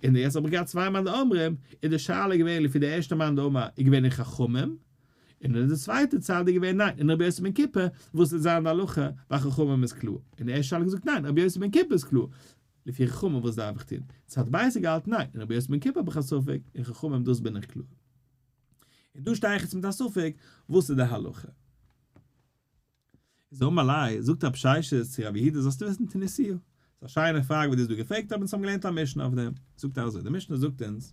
און יעצט האב איך געהאט צוויי מאן דאמרים, איז די שאלה געווען לפי די ערשטע מאן דאמר איז געווען אין חכמים, און אין די צווייטע צד איז געווען ניין, אין רבי יוסי בן כיפר, וואס איז זיין הלכה, ווייל חכמים איז קלאר. און די ערשטע שאלה געזאגט ניין, רבי יוסי בן כיפר איז קלאר. לפי חכמים וואס דארף איך טון? צד ב' האט געהאלטן ניין, אין רבי יוסי בן כיפר האב איך א ספק, אין חכמים דאס בין איך קלאר. און דא שטיי איך יעצט מיט א ספק, וואס איז די הלכה? איז אמר ליה, זאגט רב ששת צו רב יהודה זאלסטו וויסן תניתוה. ס'איז א שיינע פראגע וואס דו האסט דא געפרעגט אבער אונז האבן געלערנט א משנה אויף דעם. זאגט ער אזוי, די משנה זאגט אונז,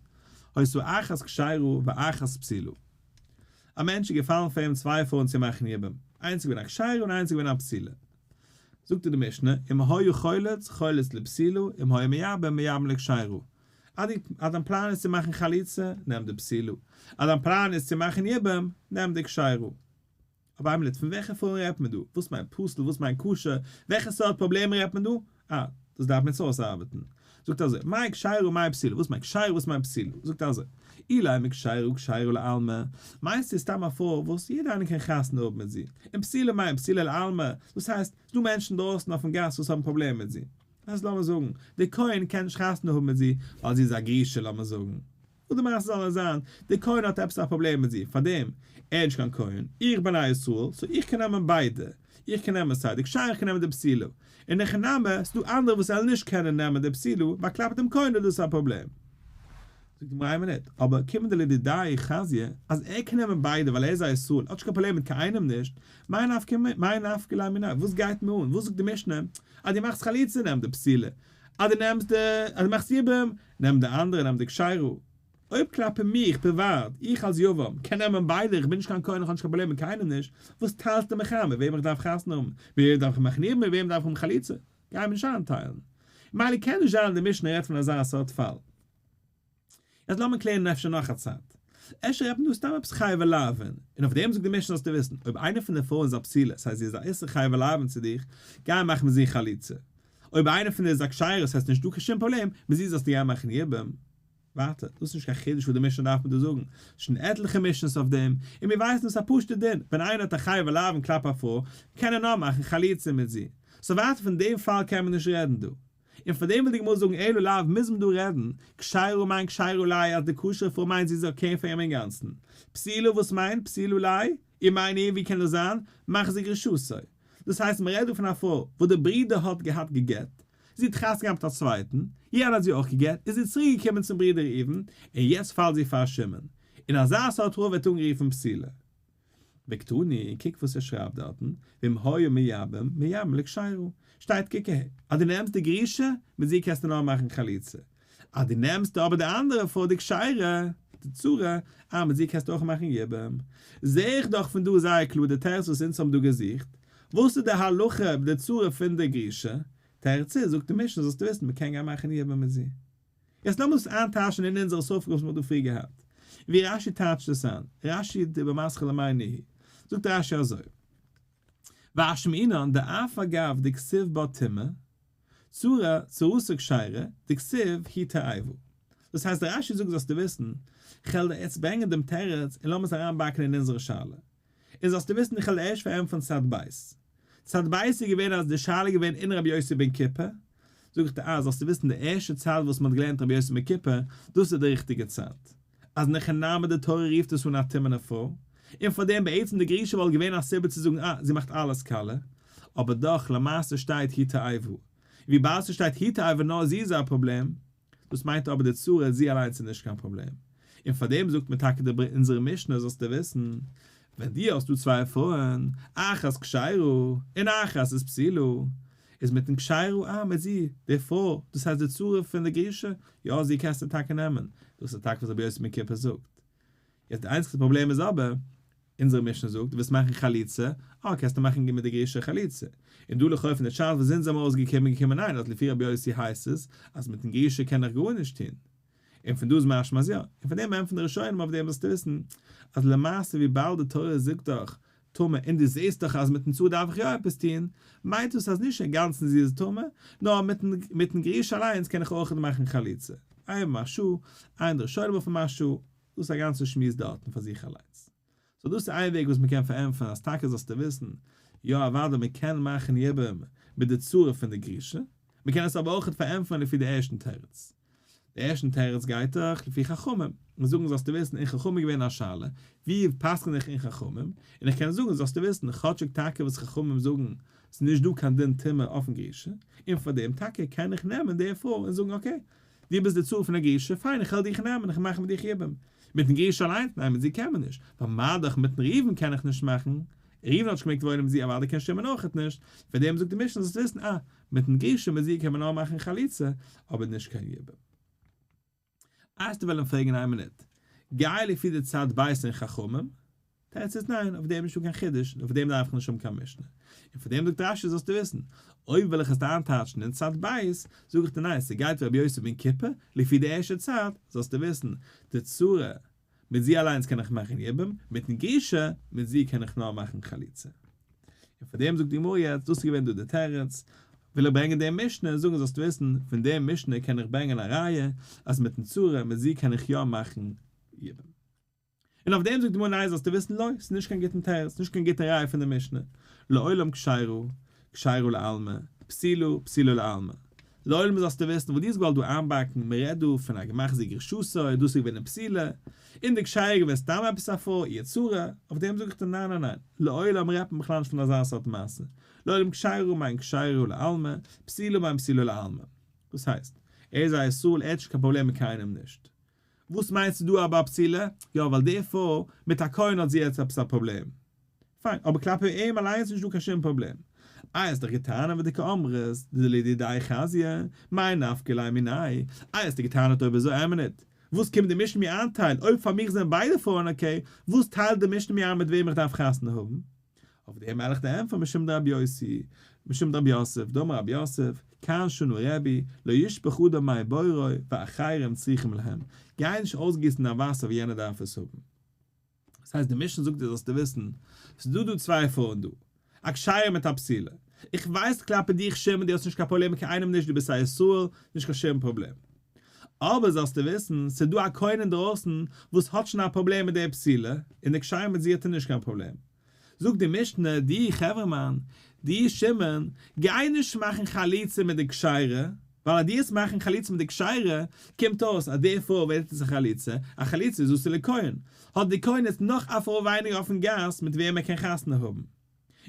היתה אחת כשרה ואחת פסולה. א מענטש איז געפאלן פאר אים צוויי פרויען צו מאכן יבום, איינס איז געווען א כשרה און איינס איז געווען א פסולה. זאגט די משנה, אם היה חולץ, חולץ לפסולה, אם היה מייבם, מייבם לכשרה. אז דיין פלאן איז צו מאכן חליצה, נעם די פסולה. אז דיין פלאן איז צו מאכן יבום, נעם די כשרה. אבער איין מינוט, פון וועלכע פרויען רעדט מען דא? וואס מיינט פסול? וואס מיינט כשר? וועלכע סארט פראבלעמען רעדט מען דא? אה, דאס דארף מען יעצט אויסארבעטן. זאגט אזוי, מאי כשרה מאי פסולה? וואס מיינט כשרה וואס מיינט פסולה? זאגט אזוי, אילימא כשרה כשרה לעלמא, מיינסטו איז סתם א פרוי וואס יעדער איינער קען חתונה האבן מיט זי, און פסולה מיינט פסולה לעלמא, דאס הייסט, ס'דא מענטשן דרויסן אויפן גאס וואס האבן פראבלעמען מיט זי. דאס הייסט לאמיר זאגן, דער כהן קען נישט חתונה האבן מיט זי ווייל זי איז א גרושה לאמיר זאגן. וואס די מעשה זאל נאר זיין, דער כהן האט עפעס א פראבלעם מיט זי, פארדעם, ער איז נישט קיין כהן, איך בין א ישראל, so איך קען נעמען ביידע, איך קען נעמען סיי די כשרה איך קען נעמען די פסולה, אין הכי נמי, ס'דא אנדערע וואס וועלן נישט קענען נעמען די פסולה, ווייל כלפי דעם כהן איז דאס א פראבלעם. זאגט די גמרא איין מינוט, אבער כיון דלדידיה חזיא, אז ער קען נעמען ביידע ווייל ער איז א ישראל, האט נישט קיין פראבלעם מיט קיין איינעם נישט, מאי נפקא מאי נפקא ליה מינה, וואס גייט מיר אן, וואס זאגט די משנה, אז דו מאכסט חליצה נעם די פסולה, אז דו נעמסט די, אז דו מאכסט יבום, נעם די אנדערע, נעם די כשרה. אויב כלפי מיך פריוואט, איך אלס יבם, קען נעמען ביידע, איך בין נישט קיין כהן, איך האב נישט קיין פראבלעם מיט קיינעם נישט, וואס טיילסטו מיך איין מיט וועם איך דארף חתונה האבן, מיט וועם דארף איך מאכן יבום, מיט וועם דארף איך האבן חליצה, גיי מיר נישט איינטיילן. מילא קען נישט זיין אז די משנה רעדט פון אזא סארט פאל. יעצט לאמיר קלערן אפשר נאך א צד. אפשר רעדט מען דא סתם עפעס חייבי לאוין, און אויף דעם זאגט די משנה זאלסטו וויסן, אויב איינע פון די פרויען איז א פסולה, ס'הייסט זי איז א איסור חייבי לאוין צו דיך, גיי מאך מיט זי חליצה. אויב איינע פון די איז א כשרה, ס'הייסט נישט דא קיין שום פראבלעם, מיט זי זאלסטו גיין מאכן יבום. ווייטער, דאס איז נישט קיין חידוש וואס די משנה דארף מיר דא זאגן, ס'איז שוין עטליכע משנה'ס אויף דעם, און מיר ווייסן דאס א פשוט'ע דין, ווען איינער האט א חייבי לאוין כלפי א פרוי, קען ער נאר מאכן חליצה מיט זי. so ווייטער פון דעם פאל קען מען נישט רעדן דא. און פאר דעם וויל די גמרא זאגן אלא לאו מוז מען דא רעדן, כשרה מיינט כשרה ליה אז די כשר'ע פרוי מיינט זי איז okay פאר אים אינגאנצן, פסולה וואס מיינט פסולה ליה? ומאי ניהו ווי קען דאס זיין? מחזיר גרושתו. דאס הייסט מען רעדט דא פון א פרוי וואס די ברודער האט געהאט גע'גט, זי האט חתונה געהאט מיט א צווייטן, יענער האט זי אויך גע'גט, איז זי צוריק געקומען צום ברודער ראובן, און יעצט פאלט זי פאר שמעון. און אזא סארט פרוי ווערט אנגערופן פסולה. וקתני, און קוק וואס ער שרייבט דארטן, ואם היה מייבם, מייבם לכשרה. שטייט קוק אהער, אז דו נעמסט די גרושה, מיט זי קענסטו נאר מאכן חליצה. אז דו נעמסט אבער די אנדערע פרוי די כשרה, די צרה, אה מיט זי קענסטו אויך מאכן יבום. זע איך דאך פון דא זייער קלאר די תירוץ וואס אונז האבן דא געזוכט. וואס איז די הלכה די צרה פון די גרושה? תירוץ איז, זאגט די משנה זאלסטו וויסן, מ'קען גיין מאכן יבום מיט זי. יעצט לאמיר דאס איינטייטשן אין אונזערע ספק וואס מ'האט דא פריער געהאט. ווי רש"י טייטשט עס איין, רש"י דיבור מתחיל למאי ניהו, זאגט רש"י אזוי, ואשמעינן דאף אגב דכתיב בה טומאה, צרה צרתה כשרה, דכתיב היא תועבה. דאס הייסט רש"י זאגט זאלסטו וויסן, כ'וועל דיר יעצט ברענגען דעם תירוץ און לאמיר עס אריינבאקן אין אונזערע שאלה. און זאלסטו וויסן איך וועל ערשט פארענטפערן צד ב'. צד ב' איז געווען אז די שאלה איז געווען אין רבי יוסי בן כיפר, זאג איך דיר אה זאלסטו וויסן די ערשטע צד וואס מען האט געלערנט רבי יוסי בן כיפר, דאס איז די ריכטיגע צד. אז אין הכי נמי די תורה רופט עס אן א טמא'נע פרוי, און פאר דעם בעצם די גרושה וואלט געווען א סיבה צו זאגן אה זי מאכט אלעס קאלע, אבער דאך למעשה שטייט היא תועבה, און וויבאלד ס'שטייט היא תועבה נאר זי איז א פראבלעם, דאס מיינט אבער די צרה זי אליינס איז נישט קיין פראבלעם. און פאר דעם זאגט מען טאקע די אונזערע משנה זאלסטו וויסן, ווען דו האסט דא צוויי פרויען, אחת כשרה און אחת איז פסולה, איז מיטן כשרה אה מיט זי, די פרוי, דאס הייסט די צרה פון די גרושה, יא זי קענסטו טאקע נעמען, דאס איז טאקע וואס רבי יוסי בן כיפר זאגט. יעצט די איינציגסטע פראבלעם איז אבער, אונזערע משנה זאגט, דו ווילסט מאכן חליצה, אה קענסטו מאכן מיט די גרושה חליצה. און דא לכאו' פון די chart וואס אונז זעמער אויסגעקומען געקומען ניין אז לפי רבי יוסי הייסט עס אז מיטן גרושה קען איך גארנישט טון. און פון דא איז משמע אז יא. און פון דעם ענטפערן די ראשונים אויף דעם זאלסטו וויסן אז למעשה וויבאלד די תורה זאגט דאך טמא און דו זעסט דאך אז מיטן צרה דארף איך יא עפעס טון, מיינט דאס אז נישט אינגאנצן זי איז טמא, נאר מיטן מיטן גרושה אליינס קען איך אויך מאכן חליצה. איין מהרש"א, איין די ראשונים אויפן מהרש"א, דאס איז א גאנצע שמועס דארטן פאר זיך אליינס. so דאס איז איין וועג וואס מען קען פארענטפערן אז טאקע זאלסטו וויסן, יא אוודאי מען קען מאכן יבום מיט די צורה פון די גרושה, מען קען עס אבער אויכעט פארענטפערן לפי די ערשטן תירוץ. די ערשטן תירוץ גייט דאך לפי חכמים, און זאגן זאלסטו וויסן אין חכמים איז געווען א שאלה, ווי פסק'ן איך אין חכמים, און איך קען זאגן זאלסטו וויסן כאטשיג טאקע וואס חכמים זאגן ס'איז נישט דא קיין דין טומאה אויפן גרושה, און פאר דעם טאקע קען איך נעמען די פרוי און זאגן okay, דו ביסט די צרה פון א גרושה, פיין איך וועל דיך נעמען, איך מאך מיט דיך יבום. מיטן גרושה אליינס, ניין מיט זי קען מען נישט, ווייל מה דאך מיטן ראובן קען איך נישט מאכן, ראובן האט נישט געמעגט וואוינען מיט זי אוודאי קען שמעון אויכעט נישט, פאר דעם זאגט די משנה זאלסט וויסן אה, מיטן גרושה מיט זי קען מען נאר מאכן חליצה, אבער נישט קיין יבום. אייסטו וועלן פרעגן איין מינוט, גיי לפי די צד בית אין חכמים? תירוץ איז ניין, אויף דעם איז נישטא קיין חידוש, און אויף דעם דארף איך נישט האבן קיין משנה. און פאר דעם זאגט רש"י זאלסטו וויסן, אויב וועל איך עס איינטייטשן אין צד בית, זאג איך דיר ניין, ס'גייט ווי רבי יוסי בן כיפר, לפי די ערשטע צד, זאלסטו וויסן, די צרה, מיט זי אליינס קען איך מאכן יבום, מיטן גרושה, מיט זי קען איך נאר מאכן חליצה. און פאר דעם זאגט די גמרא יעצט, דאס איז געווען דא די תירוץ, וויל איך ברענגען דעם משנה און זאגן זאלסטו וויסן, פון דעם משנה קען איך ברענגען א ראיה, אז מיטן צרה, מיט זי קען איך יא מאכן יבום. און אויף דעם זאגט די גמרא ניין זאלסטו וויסן לא, ס'איז נישט קיין גוטן תירוץ, נישט קיין גוטע ראיה פון די משנה, לעולם כשרה, כשרה לעלמא, פסולה, פסולה לעלמא. לעולם זאלסטו וויסן וואס דו האסט געוואלט דא איינבאקן, מען רעדט דא פון א געמאכט זי גרושתו, דאס איז געווען אין פסולה, און די כשרה איז געווען סתם עפעס א פרוי, איר צרה, אויף דעם זאג איך דיר ניין ניין ניין, לעולם רעדט מען בכלל נישט פון אזא סארט מעשה, לעולם כשרה מיינט כשרה לעלמא, פסולה מיינט פסולה לעלמא. דאס הייסט, ער איז א ישראל, ער האט נישט קיין פראבלעם מיט קיינעם נישט. וואס מיינסטו דא אבער א פסולה? יא ווייל די פרוי מיט א כהן האט זי יעצט עפעס א פראבלעם. פיין, אבער כלפי אים אליינס איז נישטא קיין שום פראבלעם. איי האסט דאך געטענה'ט ודקאמרת דלדידיה חזיא, מאי נפקא ליה מיניה? איי האסטו געטענה'ט אויב אזוי איין מינוט, וואס קומט די משנה מיר איינטיילן, אויב פאר מיך זענען ביידע פרויען okay, וואס טיילט די משנה מיר איין מיט וועם איך דארף חתונה האבן? אויף דעם וועל איך דיר ענטפערן משום דרבי יוסי, משום דרבי יוסף, דאמר רבי יוסף, כאן שנה רבי, לא ישפוך אדם מי בורו, ואחרים צריכים להם, גיי נישט אויסגיסן דיין וואסער ווי יענער דארף עס האבן. דאס הייסט די משנה זאגט דיר זאלסטו וויסן, ס'איז דא דא צוויי פרויען דא, א כשרה מיט א פסולה, איך ווייס כלפי דיך שמעון דו האסט נישט קיין פראבלעם מיט קיינעם נישט דו ביסט א ישראל, נישט קיין שום פראבלעם. אבער זאלסטו וויסן, ס'איז דא א כהן אינדרויסן וואס האט שוין א פראבלעם מיט די פסולה, און די כשרה מיט זי האט ער נישט קיין פראבלעם. זאגט די משנה, דו חברה'מאן, דו שמעון, גיי נישט מאכן חליצה מיט די כשרה, ווייל אז דו וועסט מאכן חליצה מיט די כשרה, קומט אויס אז די פרוי ווערט יעצט א חלוצה, א חלוצה איז אסור לכהן, האט די כהן יעצט נאך א פרוי ווייניגער אויפן גאס מיט וועם ער קען חתונה האבן.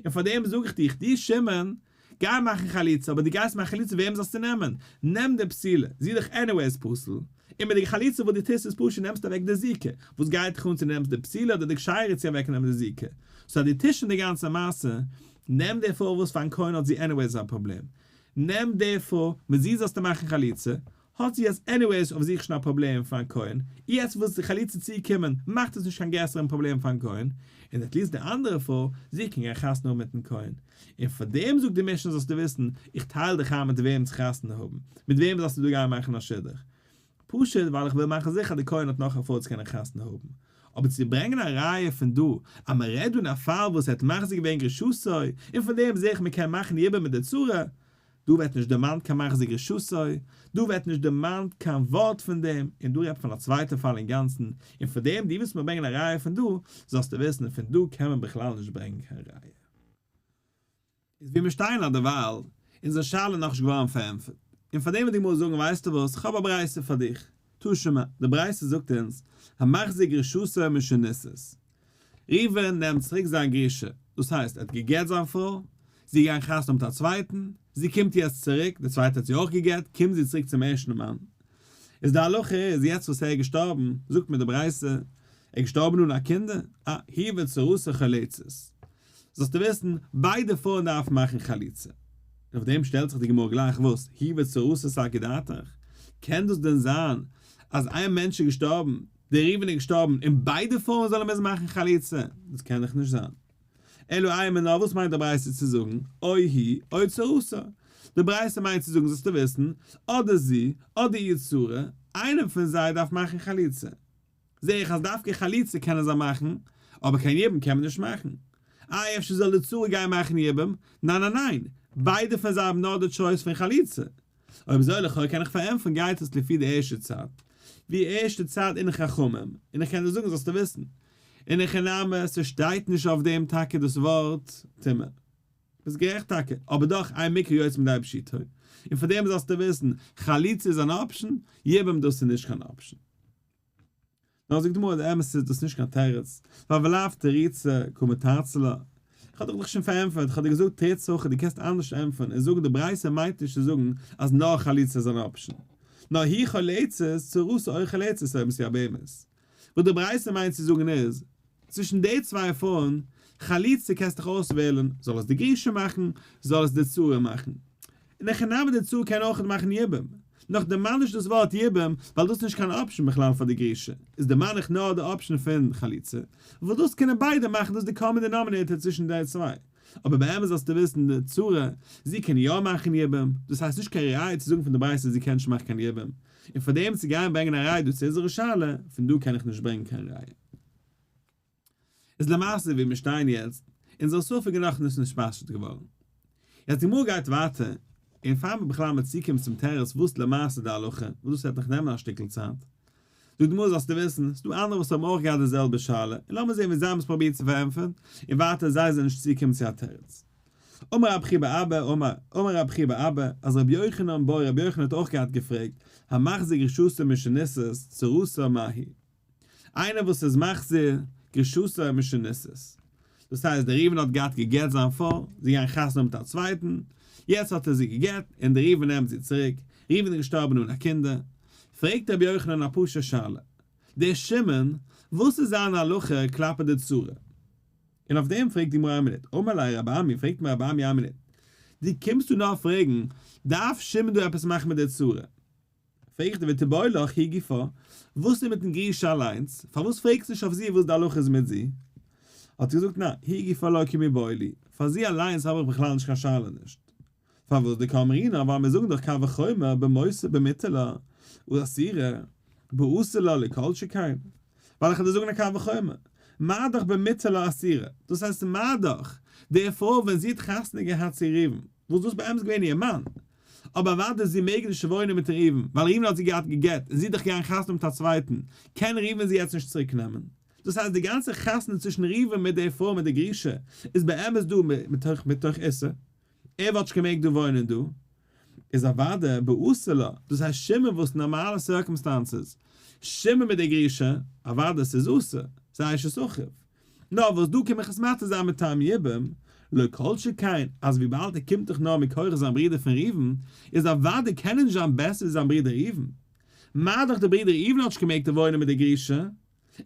און פאר דעם זאג איך דיך, דו שמעון, גיי מאכן חליצה, אבער דו גייסט מאכן חליצה וועם זאלסטו נעמען? נעם די פסולה, זי איז דאך anyways פסול, און מיט די חליצה וואס דו טוסט איז פשוט נעמסט אוועק די זיקה, וואס גייט דיך אן צו נעמסט די פסולה אדער די כשרה צו אוועק נעמען די זיקה, so אז דו טוסט שוין די גאנצע מעשה, נעם די פרוי וואס פארן כהן האט זי anyways א פראבלעם, נעם די פרוי, מיט זי זאלסטו מאכן חליצה, האט זי יעצט anyways אויף זיך שוין א פראבלעם פארן כהן, יעצט וואס די חליצה צוקומען מאכט עס נישט קיין גרעסערן פראבלעם פארן כהן, און at least די אנדערע פרוי, זי קען גיין חתונה האבן מיטן כהן. און פאר דעם זאגט די משנה זאלסטו וויסן, איך טייל דיך איין מיט וועם צו חתונה האבן, מיט וועם זאלסטו דא גיין מאכן א שידוך. פשוט ווייל איך וויל מאכן זיכער די כהן האט נאך א פרוי צו קענען חתונה האבן. אבער צו ברענגען א ראיה פון דא אז מען רעדט דא אין א פאל וואס ער האט מחזיק געווען גרושתו, און פון דעם זעה איך מען קען מאכן יבום מיט די צרה, דא ווערט נישט דערמאנט קיין מחזיק גרושתו, דא ווערט נישט דערמאנט קיין ווארט פון דעם, און דא רעדט פון א צווייטע פאל אינגאנצן, און פון דעם דו ווילסט מיר ברענגען א ראיה פון דא, זאלסטו וויסן פון דא קען מען בכלל נישט ברענגען קיין ראיה. איז ווי מיר שטייען אט דערווייל, אונזער שאלה איז נאכנישט געווארן פארענטפערט, און פאר דעם וועט די גמרא זאגן ווייסטו וואס, כ'האב א ברייתא פאר דיך, תא שמע, די ברייתא זאגט אונז, המחזיר גרושתו משנישאת. ראובן נעמט צוריק זיין גרושה, דאס הייסט ער האט גע'גט זיין פרוי, זי איז געגאנגען חתונה מיט א צווייטן, זי קומט יעצט צוריק, די צווייטע האט זי אויך גע'גט, קומט זי צוריק צום ערשטן מאן. איז די הלכה איז יעצט וואס ער איז געשטארבן, זאגט מיר די ברייתא, ער איז געשטארבן אן א קינדער, אה, היא וצרתה חולצות. זאלסטו וויסן, ביידע פרויען דארפן מאכן חליצה. און אויף דעם שטעלט זיך די גמרא גלייך, וואס, היא וצרתה סלקא דעתך? קען דאס דען זיין אז איין מענטש איז געשטארבן, דער ראובן איז געשטארבן, און ביידע פרויען זאלן מוזן מאכן חליצה? דאס קען דאך נישט זיין. אלא אימא נאר וואס מיינט די ברייתא צו זאגן, או היא או צרתה? די ברייתא מיינט צו זאגן זאלסטו וויסן, אדער זי, אדער איר צרה, איינער פון זיי דארף מאכן חליצה. זע איך אז דווקא חליצה קענען זיי מאכן, אבער קיין יבום קען מען נישט מאכן. איי אפשר זאל די צרה גיין מאכן יבום? ניין ניין ניין, ביידע פון זיי האבן נאר די choice פון חליצה. אויב אזוי לכאו' קען איך פארענטפערן גייט עס לפי די ערשטע צד, ווי ערשטע צד אין חכמים, און איך קען דיר זאגן זאלסטו וויסן, אין הכי נמי ס'שטייט נישט אויף דעם טאקע דאס ווארט טומאה. ביסט גערעכט טאקע, אבער דאך אין מקרא יוצא מידי פשוטו, און פאר דעם זאלסטו וויסן, חליצה איז אן option, יבום דאס איז נישט קיין option. נאר זאגט די גמרא די אמת איז דאס נישט קיין תירוץ, ווייל ולאו תרוצי קא מתרצא לה, איך האב דיך דאך שוין פארענטפערט, איך האב דיר געזאגט תריץ הכי דו קענסט אנדערש ענטפערן און זאגן די ברייתא מיינט נישט צו זאגן אז נאר חליצה איז אן option, נאר היא חולצת צרתה או חולצת אויב עס איז א באמת. וואס די ברייתא מיינט צו זאגן איז, צווישן די צוויי פרויען, חליצה קענסט דיך אויסוועלן, זאל עס די גרושה מאכן, זאל עס די צרה מאכן. אין הכי נמי די צרה קען אויכעט מאכן יבום. נאך דערמאן נישט דאס ווארט יבום, ווייל דאס איז נישט קיין option בכלל פאר די גרושה, איז דערמאן איך נאר די option פון חליצה, ווייל דאס קענען ביידע מאכן, דאס איז די common denominator צווישן די צוויי. אבער באמת זאלסטו וויסן די צרה, זי קען יא מאכן יבום, דאס הייסט נישט קיין ראיה צו זאגן פון די ברייתא זי קען נישט מאכן קיין יבום, און פאר דעם צו גיין ברענגען א ראיה דא צו אונזערע שאלה, פון דא קען איך נישט ברענגען קיין ראיה. איז למעשה ווי מיר שטייען יעצט, אונזער ספק איז נאכנישט נתפשט געווארן. יעצט די גמרא גייט ווייטער, און פאר מיר בכלל מיר צוקומען צום תירוץ וואס למעשה די הלכה, וואס דאס וועט נאך נעמען א שטיקל צייט, זאגט די גמרא זאלסטו וויסן, ס'דא אנדערע וואס האבן אויך געהאט די זעלבע שאלה, און לאמיר זען ווי זיי האבן עס פרובירט צו פארענטפערן, און ווייטער זיי זענען נישט צוגעקומען צו א תירוץ. אמר רב חייא בר אבא, אמר, אמר רב חייא בר אבא, אז רבי יוחנן בעי רבי יוחנן האט אויך געהאט געפרעגט, המחזיר גרושתו משנישאת, צרתה מהו? איינער וואס איז מחזיר גרושתו משנישאת. דאס הייסט דער ראובן האט געהאט גע'גט זיין פרוי, זי געגאנגען חתונה האבן מיט א צווייטן, יעצט האט ער זי גע'גט, און דער ראובן נעמט זי צוריק, ראובן איז געשטארבן אן א קינדער. פרעגט רבי יוחנן א פשוטע שאלה, דער שמעון, וואס איז זיין הלכה כלפי די צרה? און אויף דעם פרעגט די גמרא איין מינוט, אמר ליה רבי אמי, פרעגט אים רבי אמי איין מינוט, דו קומסט דא נאר פרעגן, דארף שמעון דא עפעס מאכן מיט די צרה? פרעג איך דיר ותיבעי לך היא גופא, וואס איז מיטן גרושה אליינס, פארוואס פרעגסטו נישט אויף זי וואס די הלכה איז מיט זי? האט זי געזאגט ניין, היא גופא לא קמיבעיא לי, פאר זי אליינס האב איך בכלל נישט קיין שאלה נישט. פארוואס דקאמרינן ווייל מיר זאגן דאך קל וחומר במותר במותר לה אסירה באסור לה לא כל שכן, ווייל איך וועל דיר זאגן א קל וחומר, מה דאך במותר לה אסירה, דאס הייסט מה דאך די פרוי ווען זי האט חתונה געהאט צו ראובן, וואס דאס באמת געווען איר מאן, אבער אוודאי זי מעג נישט וואוינען מיט ראובן, ווייל ראובן האט זי געהאט גע'גט און זי האט דאך געהאט חתונה מיט א צווייטן, קען ראובן זי יעצט נישט צוריק נעמען. דאס הייסט די גאנצע חתונה צווישן ראובן מיט די פרוי מיט די גרושה איז באמת דא מתוך מתוך איסור, ער וואלט נישט געמעגט דא וואוינען דא, איז אוודאי באסור לה, דאס הייסט שמעון וואס נארמאלע circumstances, שמעון מיט די גרושה, אוודאי ס'איז אסור, ס'איז אשת אחיו. נאר וואס דא קום איך עס מתיר זיין מטעם יבום, לא כל שכן אז וויבאלד ער קומט דאך נאר מכח זיין ברודער פון ראובן, איז אוודאי קען ער נישט זיין בעסער ווי זיין ברודער ראובן. מה דאך דער ברודער ראובן האט נישט געמעגט וואוינען מיט די גרושה,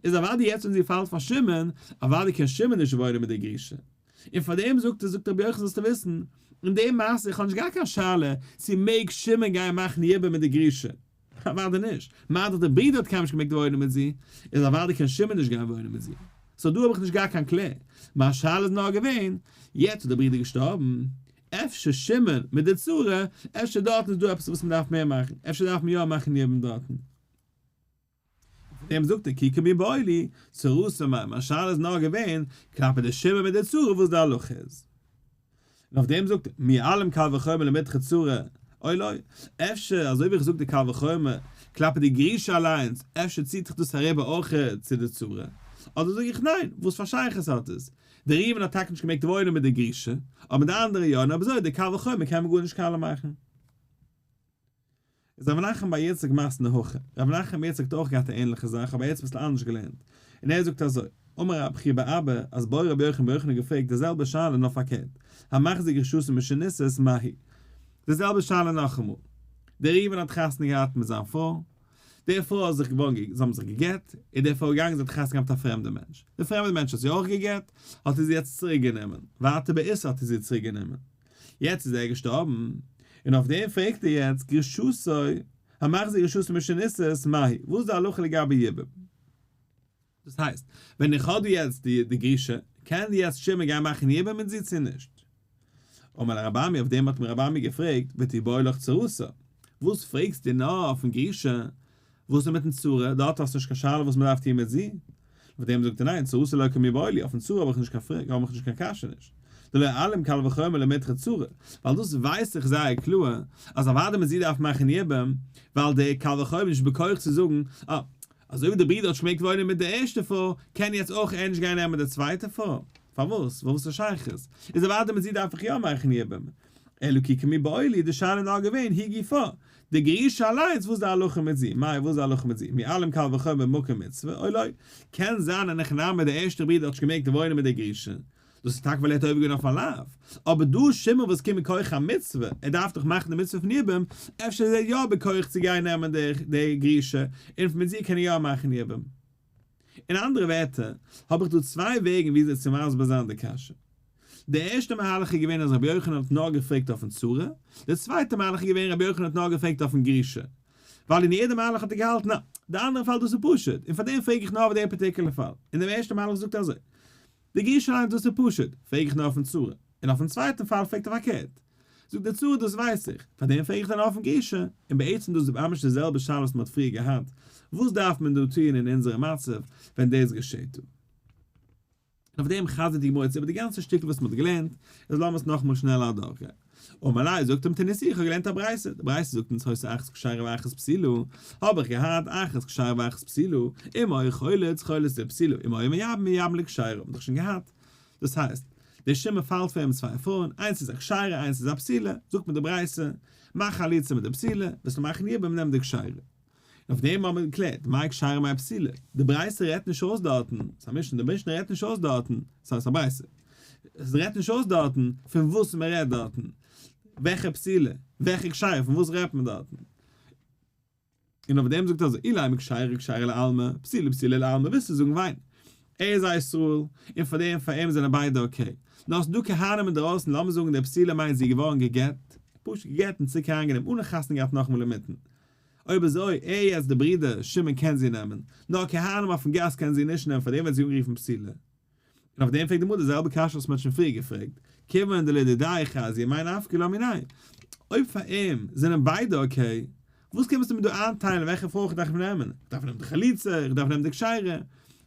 איז אוודאי יעצט ווען זי פאלט פאר שמעון, אוודאי קען שמעון נישט וואוינען מיט די גרושה. און פאר דעם זאגט ער, זאגט רבי יוחנן זאלסטו וויסן, אין די מעשה איך האב נישט געהאט קיין שאלה צו מעג שמעון גיין מאכן יבום מיט די גרושה, אוודאי נישט, מה דאך דער ברודער האט קיינמאל נישט געמעגט וואוינען מיט זי, איז אוודאי קען שמעון נישט גיין וואוינען מיט זי. so דא האב איך נישט געהאט קיין קלער, מיין שאלה איז נאר געווען, יעצט איז דער ברודער געשטארבן, אפשר שמעון מיט די צרה, אפשר דארטן איז דא עפעס וואס מען דארף מער מאכן, אפשר דארף מען יא מאכן יבום דארטן. דעם זאגט ער כי קמיבעיא לי צרתה מאי, מיין שאלה איז נאר געווען כלפי די שמעון מיט די צרה וואס די הלכה איז. און אויף דעם זאגט ער מי אלם קל וחומר למידחי צרה או לא, אפשר אזוי ווי איך זאג די קל וחומר כלפי די גרושה אליינס, אפשר ציט זיך דאס אריבער אויך צו די צרה, אדער זאג איך ניין, וואס פאר שייכות האט עס, דער ראובן האט טאקע נישט געמעגט וואוינען מיט די גרושה, אבער מיט די אנדערע יא, און אויב אזוי די קל וחומר קען מען גארנישט קאלע מאכן. איז רבי נחמן בר יצחק מתני הכי, רבי נחמן בר יצחק האט אויך געהאט א ענליכע זאך אבער ער האט עס אביסל אנדערש געלערנט, און ער זאגט אזוי, אמר רב חייא בר אבא, אז בעי רבי יוחנן בר יוחנן האט געפרעגט די זעלבע שאלה נאר פארקערט, המחזיר גרושתו משנישאת מהו? די זעלבע שאלה נאכאמאל, דער ראובן האט חתונה געהאט מיט זיין פרוי, די פרוי האט זיך געווארן זיי האבן זיך גע'גט, איז די פרוי געגאנגען זי האט חתונה געהאט מיט א פרעמדע מענטש, די פרעמדע מענטש האט זי אויך גע'גט, האט ער זי יעצט צוריק גענומען, ווייטער באיסור האט ער זי צוריק גענומען. יעצט איז ער געשטארבן, און אויף דעם פרעגט ער יעצט גרושתו, המחזיר גרושתו משנישאת מהו, וואס איז די הלכה לגבי יבום? דאס הייסט, ווען איך האב דא יעצט די גרושה, קען יעצט שמעון גיין מאכן יבום מיט זי צו נישט? אמר ליה רבי אמי, אויף דעם האט מיר רבי אמי געפרעגט, ותיבעי לך צרתה, וואס פרעגסטו נאר אויפן גרושה, וואס איז מיטן צרה, דארט האסטו נישט קיין שאלה וואס מען דארף טון מיט זי? אויף דעם זאגט ער ניין, צרתה לא קמיבעיא לי, אויפן צרה האב איך נישט קיין פרעג, האב איך נישט קיין קשיא נישט. דלא אלים קל וחומר למידחי צרה, ווייל דאס ווייס איך זייער קלאר אז אוודאי מיט זי דארף מאכן יבום, ווייל דער קל וחומר איז נישט בכח צו זאגן, אה, אזוי ווי דער ברודער האט שוין געמעגט וואוינען מיט די ערשטע פרוי, קען יעצט אויך ער נישט גיין נעמען די צווייטע פרוי. פארוואס? ווייל וואס איז שייכות? איז אוודאי מיט זי דארף איך יא מאכן יבום. אלא כי קמיבעיא לי, די שאלה איז נאר געווען, היא גופא, די גרושה אליינס, וואס איז די הלכה מיט זי? מאי, וואס איז די הלכה מיט זי? מי אלים קל וחומר במקום מצוה, או לא? קען זיין אין הכי נמי דער ערשטער ברודער האט נישט געמעגט וואוינען מיט דער גרושה, דאס איז טאקע ווייל ער האט עובר געווען אויף א לאו, אבער דא שמעון וואס קומט מכח א מצוה, ער דארף דאך מאכן די מצוה פון יבום, אפשר איז ער יא בכח צו גיין נעמען די גרושה, און מיט זי קען ער יא מאכן יבום. אין אנדערע ווערטער, האב איך דא צוויי וועגן וויאזוי צו מסביר זיין די קשיא. די ערשטע מהלך איז געווען אז רבי יוחנן האט נאר געפרעגט אויפן צרה, די צווייטע מהלך איז געווען רבי יוחנן האט נאר געפרעגט אויפן גרושה. ווייל אין יעדע מהלך האט ער געהאלטן א די אנדערע פאל דאס איז פשוט, און פארדעם פרעג איך נאר אויף די particular פאל. און דעם ערשטע מהלך זאגט אזוי, די גרושה אליינס דאס איז פשוט, פרעג איך נאר אויפן צרה. און אויפן צווייטן פאל פרעגט ער פארקערט. זאגט די צרה דאס ווייס איך, פארדעם פרעג איך דען אויפן גרושה. און בעצם דאס איז ממש די זעלבע שאלה וואס מען האט פריער געהאט, וואס דארף מען דא טוען אין אונזערע מצב ווען דאס געשעט דא? און אויף דעם חזר'ט די גמרא יעצט איבער די גאנצע שטיקל וואס מען האט געלערנט, איז לאמיר עס נאכאמאל שנעל אדורכגיין. אמר ליה, זאגט אים תניתוה, איך האב געלערנט א ברייתא, די ברייתא זאגט אונז היתה אחת כשרה ואחת פסולה, האב איך געהאט אחת כשרה ואחת פסולה, אם היה חולץ, חולץ לפסולה, אם היה מייבם, מייבם לכשרה, האט מען דאך שוין געהאט. דאס הייסט, דער שמעון פאלט פאר אים צוויי פרויען, איינס איז א כשרה איינס איז א פסולה, זאגט מיר די ברייתא, מאך חליצה מיט די פסולה, וועסטו מאכן יבום נעם די כשרה. און אויף דעם האבן מיר געקלערט, מאי כשרה מאי פסולה, די ברייתא רעדט נישט אויס דארטן, ס'איז א משנה, די משנה רעדט נישט אויס דארטן, ס'איז א ברייתא, עס רעדט נישט אויס דארטן פון וואס מען רעדט דארטן, וועלכע פסולה, וועלכע כשרה, פון וואס רעדט מען דארטן. און אויף דעם זאגט ער אזוי, אילימא כשרה כשרה לעלמא, פסולה פסולה לעלמא, ווילסטו זאגן וויין? ער איז א ישראל, און פאר דעם פאר אים זענען ביידע okay. נאר ס'איז דא כהנים אינדערויסן, לאמיר זאגן די פסולה מיינט זי איז געווארן גע'גט, פשוט גע'גט און צוריק אריינגענומען אן חתונה געהאט נאכאמאל אינמיטן. אויב אזוי, ער יעצט די ברודער שמעון קען זי נעמען, נאר כהנים אויפן גאס קען זי נישט נעמען פאר דעם ווערט זי אנגערופן פסולה. און אויף דעם פרעגט די גמרא די זעלבע קשיא וואס מען האט שוין פריער געפרעגט, כיוון דלדידיה חזיא מאי נפקא לה מיניה? אויב פאר אים זענען ביידע okay, וואס קומסטו מיר דא איינטיילן וועלכע פרוי איך דארף נעמען? איך דארף נעמען די חלוצה? איך דארף נעמען די כשרה?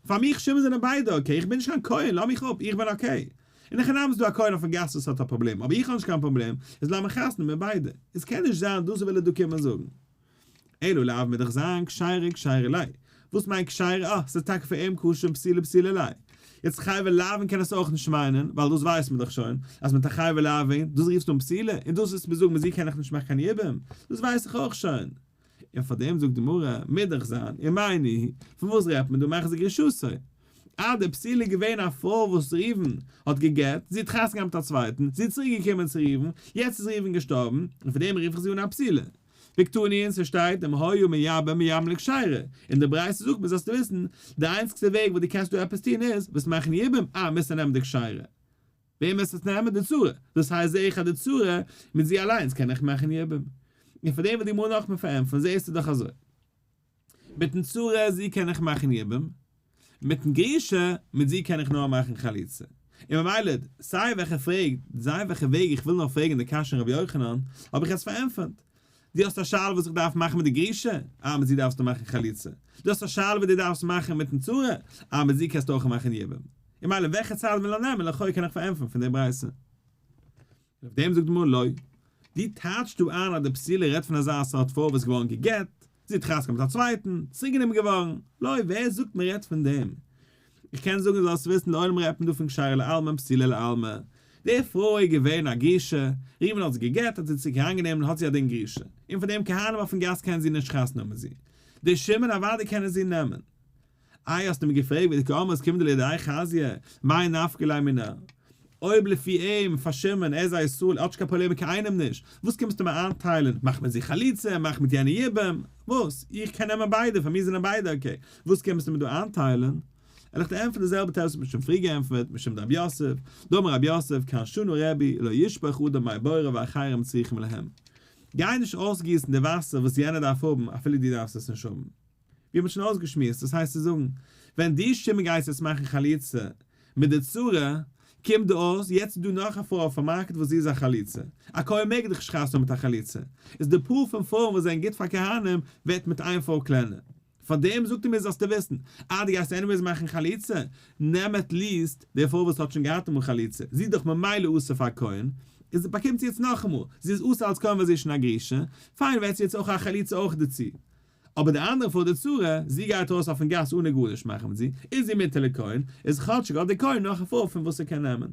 פאר מיך שמעון זענען ביידע okay, איך בין נישט קיין כהן, לאז מיך אפ, איך בין okay. אין הכי נמי איז דא א כהן אויפן גאס וואס האט א פראבלעם, אבער איך האב נישט קיין פראבלעם, איז לאמיר חתונה מיט ביידע. עס קען נישט זיין דאס וויל ער דא קומען זאגן. אלא לאו מוז דאך זיין כשרה כשרה ליה. וואס מיינט כשרה? אה, ס'איז טאקע פאר אים כשר און פסולה פסולה ליה. יעצט חייבי לאווין קען עס אויך נישט מיינען, ווייל דאס ווייסט מען דאך שוין, אז מיט א חייבי לאווין, דאס רופסטו אן פסולה, און דאס וואס מיר זאגן מיט זי קען איך נישט מאכן קיין יבום, דאס ווייס איך אויך שוין. און פאר דעם זאגט די גמרא, מוז דאך זיין, ומאי ניהו, פון וואס רעדט מען דא מחזיר גרושתו? אה, די פסולה איז געווען א פרוי וואס ראובן האט גע'גט, זי האט חתונה געהאט מיט א צווייטן, זי איז צוריק געקומען צו ראובן, יעצט איז ראובן געשטארבן, און פאר דעם רוף איך זי אן א פסולה. וקתני און ס'שטייט אם היה מייבם מייבם לכשרה, און די ברייתא זאגט מיר זאלסטו וויסן, די איינציגסטע וועג וואס דו קענסט דא עפעס טון איז, וועסט מאכן יבום, אה, מוזטו נעמען די כשרה. וועם מוזט עס נעמען? די צרה. דאס הייסט זעה איך אז די צרה, מיט זי אליינס קען איך מאכן יבום. און פאר דעם וועט די גמרא נאכמער פארענטפערן, זעסטו דאך אזוי. מיטן צרה זי קען איך מאכן יבום, מיטן גרושה מיט זי קען איך נאר מאכן חליצה. און ממילא סיי וועלכע פרעג, סיי וועלכע וועג איך וויל נאר פרעגן די קשיא אין רבי יוחנן, האב איך עס פארענטפערט. דו האסט א שאלה וואס איך דארף מאכן מיט די גרושה? אה, מיט זי דארפסטו מאכן חליצה. דו האסט א שאלה וואס דו דארפסט מאכן מיטן צרה? אה, מיט זי קענסטו אויך מאכן יבום. און ממילא וועלכע צד וויל ער נעמען, לכאו' קען איך פארענטפערן פון די ברייתא. און אויף דעם זאגט די גמרא לא. דו טייטשסט דא איין אז די פסולה רעדט פון אזא סארט פרוי וואס איז געווארן גע'גט, זי האט חתונה מיט א צווייטן, צוריקגענומען געווארן. לא, ווער זאגט מען רעדט פון דעם? איך קען זאגן זאלסט וויסן לעולם רעדט מען דא פון כשרה לעלמא און פסולה לעלמא. די פרוי איז געווען א גרושה, ראובן האט זי גע'גט האט זי צוריק אריינגענומען האט זי א דין גרושה, און פון דעם כהנים אויפן גאס קענען זי נישט חתונה האבן מיט זי. די שמעון אוודאי קענען זי נעמען. איי האסטו מיר געפרעגט ודקאמרת כיון דלידיה חזיא, מאי נפקא ליה מינה? אויב לפי אים, פאר שמעון, ער איז א ישראל, ער האט נישט קיין פראבלעם מיט קיינעם נישט, וואס קומסטו מיר איינטיילען, מאך מיט זי חליצה, מאך מיט יענע יבום, וואס? איך קען נעמען ביידע, פאר מיר זענען ביידע okay, וואס קומסטו מיר דא איינטיילען? וועל איך דיר ענטפערן די זעלבע תירוץ וואס מ'האט שוין פריער געענטפערט, משום דרב יוסף, דאמר רב יוסף, כאן שנה רבי, לא ישפוך אדם מי בורו ואחרים צריכים להם. גיי נישט אויסגיסן די וואסער וואס יענער דארף האבן אפילו דו דארפסט עס נישט האבן. ווי מ'האט שוין אויסגעשמועסט, דאס הייסט צו זאגן, ווען דו שמעון גייסט יעצט מאכן חליצה מיט די צרה, קומט דא אויס, יעצט איז דא נאך א פרוי אויפן market וואס זי איז א חלוצה, א כהן מעג דאך נישט חתונה האבן מיט א חלוצה, איז די pool פון פרויען וואס זענען גוט פאר כהנים ווערט מיט איין פרוי קלענער. פארדעם זאגט ער מיר זאלסטו וויסן, אז דו גייסט anyways מאכן חליצה, נעם at least די פרוי וואס האט שוין געהאט אמאל חליצה, זי איז דאך ממילא אסור פאר כהן, איז באקומט זי יעצט נאכאמאל, זי איז אסור אלס כהן ווייל זי איז שוין א גרושה, פיין ווערט זי יעצט אויך א חליצה אויך דערצו. אבער די אנדערע פרוי די צרה, זי גייט ארויס אויפן גאס אנע גארנישט מאכן מיט זי, איז זי מותר לכהן, איז כאטשיג האט די כהן נאך א פרוי פון וואס ער קען נעמען.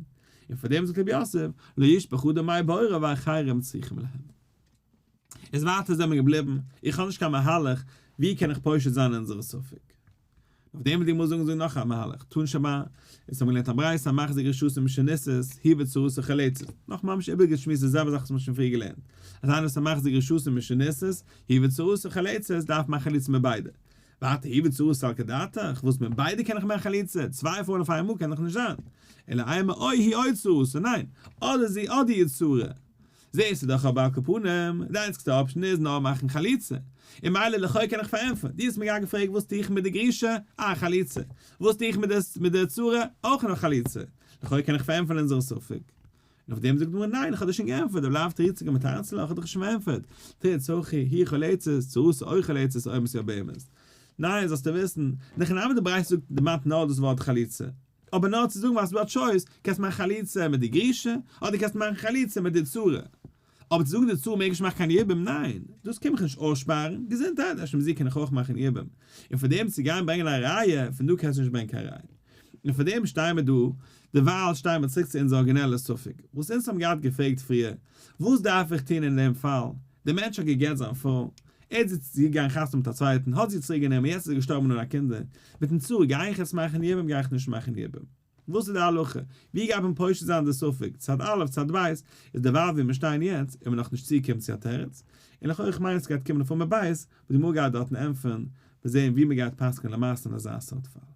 און פאר דעם זאגט רבי יוסף, לא ישפוך אדם מי בורו ואחרים צריכים להם. איז ווייטער זעמיר געבליבן, איך האב נישט קיין מהלך, ווי קען איך פושט זיין אונזערע ספק? אויף דעם וועט די גמרא זאגן זאגן נאך א מהלך, תנא שמע, אונז האבן געלערנט א ברייתא המחזיק גרושתו משנישאת, היא וצרתה חולצת, נאך ממש איבערגעשמועסט די זעלבע זאך וואס מ'האט שוין פריער געלערנט, אז איינער וואס איז מחזיק גרושתו משנישאת, היא וצרתה חולצת, דארף מאכן חליצה מיט ביידע. ווייטער היא וצרתה סלקא דעתך, וואס מיט ביידע קען איך מאכן חליצה, צוויי פרויען אויף איינמאל קען דאך נישט זיין. אלא אימא או היא או צרתה, ניין, אדער זי אדער איר צרה. זעהסטו דאך אבער על כל פנים, די איינציגסטע option איז נאר מאכן חליצה. און מילא לכאו' קען איך פארענטפערן, דו האסט מיר גאר געפרעגט וואס טו איך מיט די גרושה, אה חליצה. וואס טו איך מיט די מיט די צרה, אויך נאר חליצה. לכאו' קען איך פארענטפערן אונזערע ספק. און אויף דעם זאגט די גמרא ניין איך האב דיר שוין געענטפערט, דלאו תרוצי קמתרצא לך, איך האב דיך שוין פארענטפערט, תריץ הכי, היא חולצת, צרתה או חולצת או מתייבמת. ניין זאלסטו וויסן, אין הכי נמי די ברייתא זאגט דערמאנט נאר דאס ווארט חליצה. אבער נאר צו זאגן ווייל ס'דא א choice, קענסט מאכן חליצה מיט די גרושה, אדער קענסט מאכן חליצה מיט די צרה. אבער צו זאגן די צרה מעג נישט מאכן קיין יבום, ניין, דאס קען מיך נישט אויסשפארן, געזונטהייט, אפשר מיט זי קען איך אויך מאכן יבום. און פון דעם צו גיין ברענגען א ראיה, פון דא קענסטו נישט ברענגען קיין ראיה. און פון דעם שטייען מיר דא, דערווייל שטייען מיר צוריק צו אונזער ארגינעלע ספק, וואס אונז האבן געהאט געפרעגט פריער, וואס דארף איך טון אין דעם פאל, דער מענטש האט גע'גט זיין פרוי, ער איז איצט געגאנגען חתונה מיט א צווייטן, האט זי צוריק גענומען, יעצט איז ער געשטארבן אן א קינדער, מיטן צרה, גיי איך יעצט מאכן יבום גיי איך נישט מאכן יבום? וואס איז די הלכה? ווי גייט מען פושט זיין די ספק? צד א' צד ב', איז דערווייל ווי מיר שטייען יעצט, איז מען נאך נישט צוגעקומען צו א תירוץ, און לכאו' איך מיין עס גייט קומען אויף עמוד ב', וואס די גמרא גייט דארטן ענטפערן, מיר זעהן ווי מען גייט פסק'נען למעשה אין אזא סארט פאל.